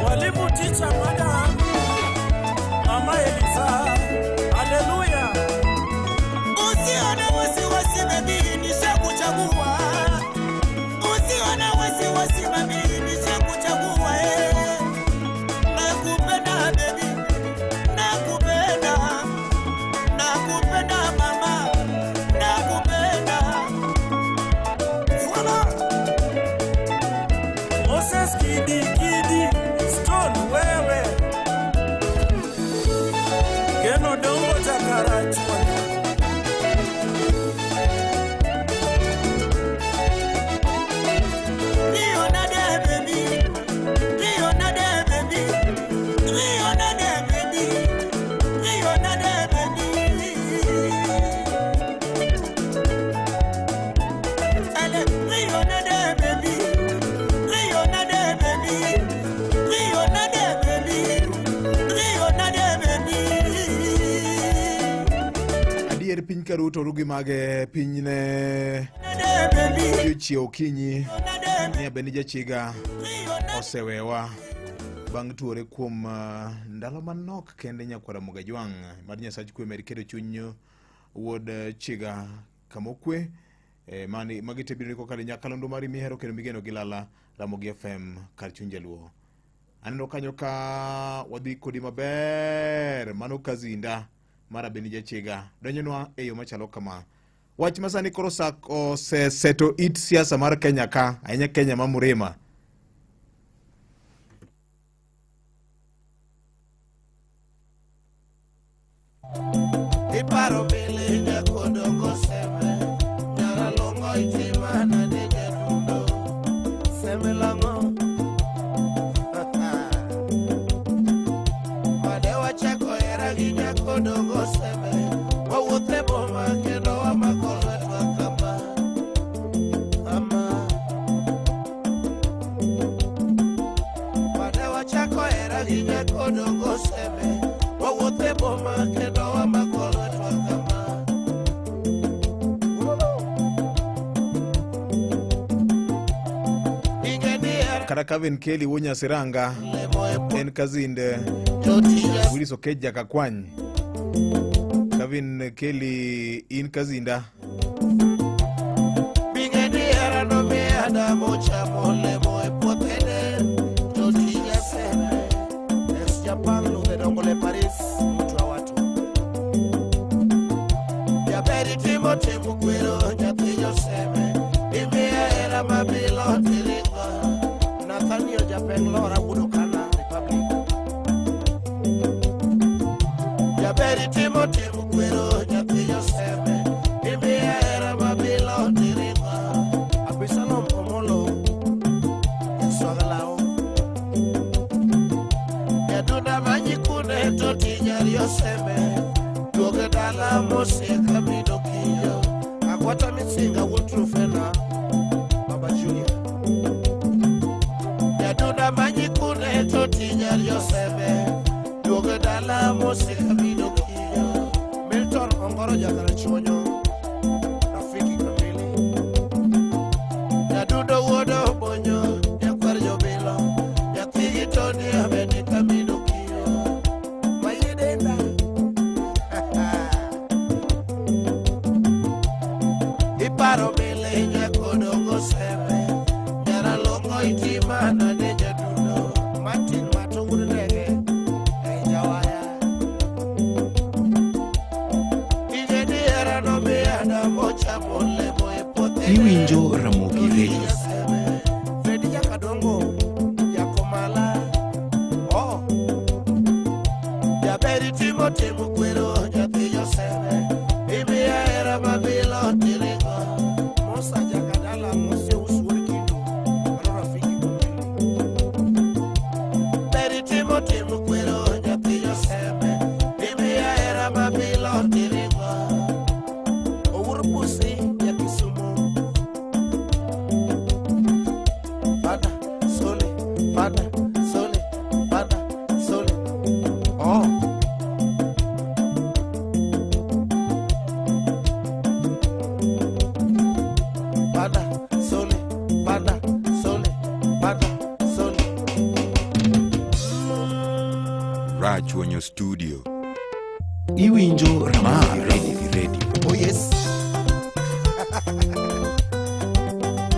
Speaker 13: Mwalimu teacher madam, Mama Elisa, haleluya.
Speaker 6: Usione wasiwasi baby, nishakuchagua. Usione wasiwasi mami, nishakuchagua eh. Nakupenda baby, nakupenda, nakupenda mama, nakupenda.
Speaker 13: Voilà. Moses Kidi Kidi Stone wewe. Keno dongo chakarachwa.
Speaker 6: Riona de baby, Riona de baby, Riona de baby, Riona de baby. Allez, Riona de baby, Riona de baby, Riona de baby, Riona de baby.
Speaker 7: Adier piny ka ruto rugi mage piny ne odiochieng' okinyi ni Abeni Jachiga osewewa bang' tuore kuom ndalo manok kende nyakwara Mogajwang' mad Nyasach kwe med keto chuny wuod Chiga kamokwe mani magi te biro kokalo e nyakalondo mari mihero kendo migeno gi lala Ramogi FM kar chuny jaluo. Aneno kanyo ka wadhi kodi maber mano kazinda mar Abeni Jachiga donjonwa e yo machalo kama. Wach masani koro oseseto it siasa mar Kenya ka ahinya Kenya ma Murima.
Speaker 6: Iparo pile nyakodongo seme, nyaralongo itima nade jadundo. Seme lang'o? Mane wachako hera gi nyakodongo seme, wawuotho e boma kendo wamako lwetwa kama.
Speaker 13: gi nyakodongo seme wawuotho e boma kendo wamako lwetwa kama. Ing'e ni hera
Speaker 7: Kata Kevin Kelly wuo Nyasiranga en kazinde Willis Okech Jakakwany. Kevin Kelly in kazinda.
Speaker 13: Bing'e ni hera nomiyo Adam ochamo olemo e puoth Eden to tija seme.
Speaker 12: Es Japan ludhe dongo le Paris mtu wa watu.
Speaker 13: Jaber itimo tim kwero nyathi joseme imiya hera mabilo tiringo.
Speaker 12: Nathaniel Japeng Lora wuod Okana Republic.
Speaker 13: Jaber itimo tim kwero nyathi joseme imiya hera mabilo tiringo.
Speaker 12: Abisalom Omolo Swagalao.
Speaker 13: Jadunda manyikune to tinyari oseme duog dala mosieka mido kiyo.
Speaker 12: Agwata Misinga wuod Trufena Baba Junior.
Speaker 13: Jadunda manyikune to tinyari oseme duog dala mosieka mido kiyo.
Speaker 12: Milton Ongoro Jakarachuonyo Rafiki Kamili.
Speaker 13: Jadundo wuod Obonyo nyakwar jobilo nyathigi Tony abede kamido kiyo.
Speaker 12: Mayedenda.
Speaker 13: Iparo mile nyakodongo seme nyaralongo itima nade jadundo.
Speaker 12: Martin Mato wuod Ndege ei Jawaya.
Speaker 13: Ing'e ni hera nomiyo Adam ochamo olemo e puoth Eden.
Speaker 5: Iwinjo Ramogi Radio.
Speaker 12: Fredi Jakadongo Jakomala. Oh.
Speaker 13: Jaber itimo tim kwero nyathi joseme imiya hera mabilo tiringo.
Speaker 12: Musa Jakadala Mose Usuor Kindu mano Rafiki Kamili.
Speaker 13: Ber itimo tim kwero nyathi joseme imiya hera mabilo tiringo.
Speaker 12: Owuor Pusi ja Kisumu. Panda Sole Panda Sole Panda Sole. Oh. Panda Sole Panda Sole Panda Sole.
Speaker 11: Rachuonyo Studio.
Speaker 5: Iwinjo Ramogi Radio.
Speaker 12: Oh yes.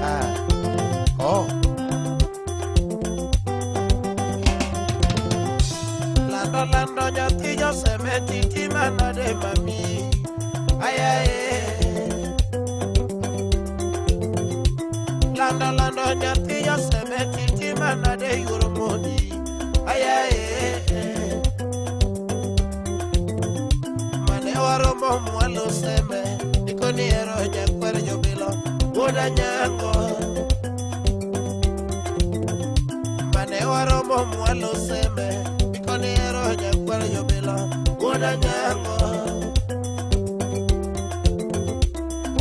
Speaker 12: Ah. Oh.
Speaker 13: Lando lando nyathi joseme titima nade mami ayaye. Lando lando nyathi joseme titima nade yuoro moni ayaye. Mane waromo mwalo seme nikoni hero nyakwar jobilo wuod Anyango. Mane waromo mwalo seme nikoni hero nyakwar jobilo wuod Anyango.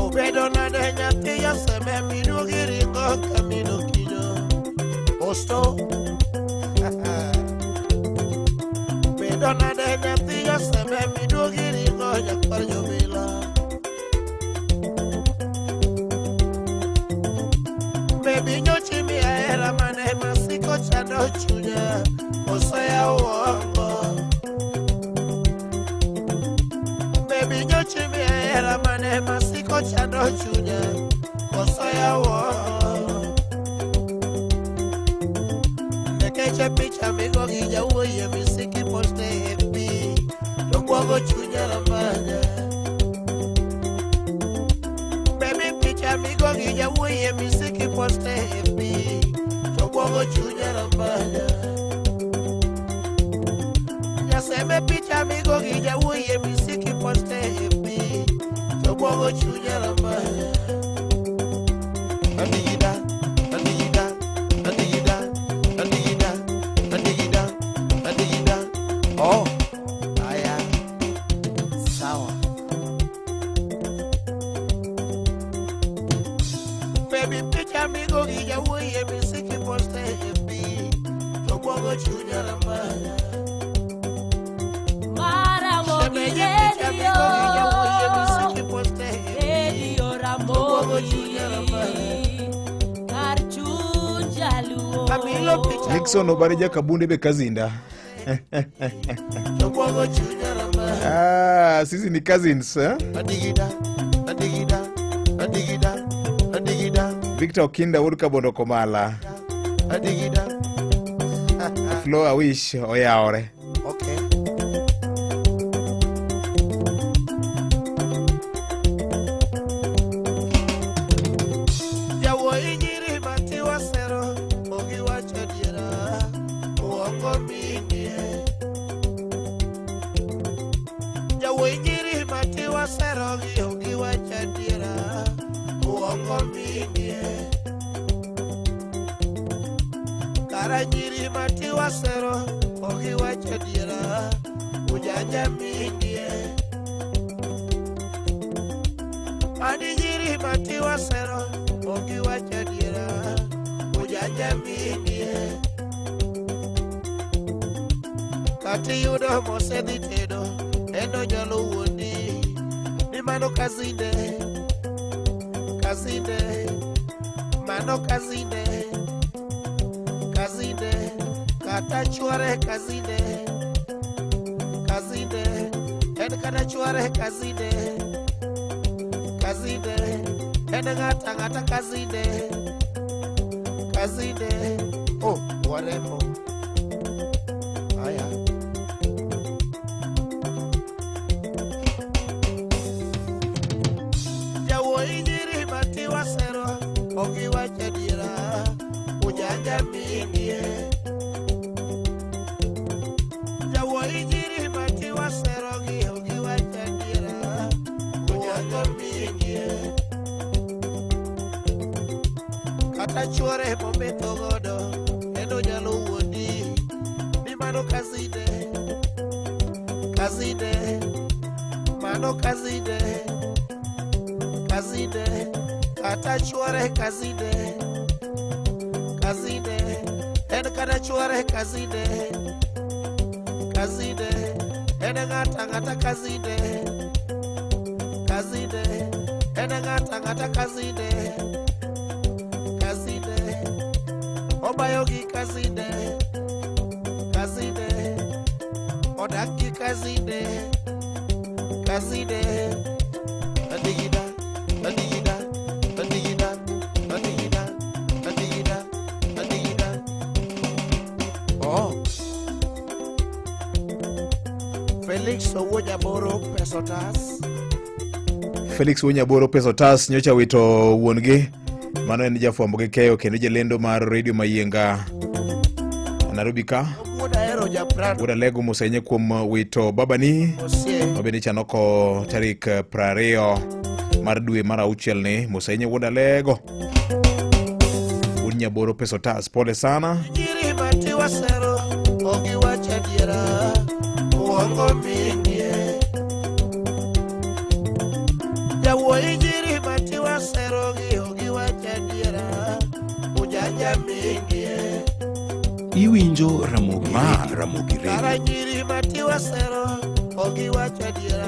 Speaker 13: Obedo nade nyathi joseme miduogi ringo kamino kinyo.
Speaker 12: Osto.
Speaker 13: Bedo nade nyathi joseme miduogi ringo nyakwar jobilo. Bebi nyochi miya hera mane masiko chando chunya koso ya uongo. Bebi nyochi miya hera mane masiko chando chunya koso ya uongo. Nekeche picha migo gi jawuoyi e misiki poste e FB to bwogo chunya ramanya. Baby picha migo gi jawuoyi e misiki poste e FB to bwogo chunya ramanya. Nyaseme picha migo gi jawuoyi e misiki poste e FB to bwogo chunya ramanya.
Speaker 12: Andigida, andigida, andigida, andigida, andigida, andigida. Oh. Aya. Sawa.
Speaker 13: Baby picha migo gi jawuoyi e misiki poste e FB to bwogo Obwogo chunya ramaya.
Speaker 8: Maramogi
Speaker 13: Shemeji picha
Speaker 8: Radio.
Speaker 13: migogi jawuoyi misiki poste.
Speaker 8: Radio
Speaker 13: Obwogo
Speaker 8: Ramogi.
Speaker 13: chunya ramaya.
Speaker 8: Kar chuny jaluo.
Speaker 13: Amilo picha
Speaker 7: Nixon Obare Jakabunde be kazinda.
Speaker 13: Obwogo chunya ramaya.
Speaker 7: Ah, sisi ni cousins eh?
Speaker 13: Adigida, adigida, adigida, adigida,
Speaker 7: Victor Okinda wuod Kabondo Komala.
Speaker 13: adigida.
Speaker 7: Flo Awish oyawore.
Speaker 13: Okay. Jawuoyi nyiri matiwa sero ogiwacho adiera uongo minie. Jawuoyi nyiri matiwa sero gi ogiwacho adiera uongo minie. Kara nyiri matiwa sero ogiwacho adiera ujanja minie. Ani nyiri matiwa sero ogiwacho adiera ujanja minie. Kati yudo mosedhi tedo en onyalo wuondi ni mano kazinde kazinde mano kazinde kazinde kata chwore kazinde kazinde en kata chwore kazinde kazinde en ng'ata ng'ata kazinde kazinde oh warembo aya. Jawuoyi nyiri matiwa sero ogiwacho adiera ujanja minie. Jawuoyi nyiri matiwa sero gi ogiwacho adiera ujanja minie. Kata chwore mometho godo en onyalo wuondi ni mano kazinde kazinde mano kazinde kazinde kata chwore kazinde kazinde en kata chwore kazinde kazinde en ng'ata ng'ata kazinde kazinde en ng'ata ng'ata kazinde kazinde obayo gi kazinde kazinde odak gi kazinde kazinde adigida adigida adigida adigida adigida adigida. Oh. Felix Owuo Jaboro Pesotas.
Speaker 7: Felix Wuonyaboro Pesotas nyocha wito wuon-gi. Mano en jafwambo gi keyo kendo jalendo mar Radio Mayienga Nairobi ka.
Speaker 13: Wuod Ahero Japrado.
Speaker 7: Wuod Alego mosenye kuom wito babani
Speaker 13: Osie.
Speaker 7: mabende chanoko tarik 20 mar dwe mar auchiel ni mosenye wuod Alego. Wuod Nyaboro Pesotas, pole sana.
Speaker 13: Nyiri matiwa sero ogiwacho adiera uongo minie. Jawuoyi nyiri matiwa sero gi ogiwacho adiera ujanja minie.
Speaker 5: Iwinjo Ramogi Ma Ramogi
Speaker 13: Kara
Speaker 5: Radio.
Speaker 13: nyiri matiwa sero ogiwacho adiera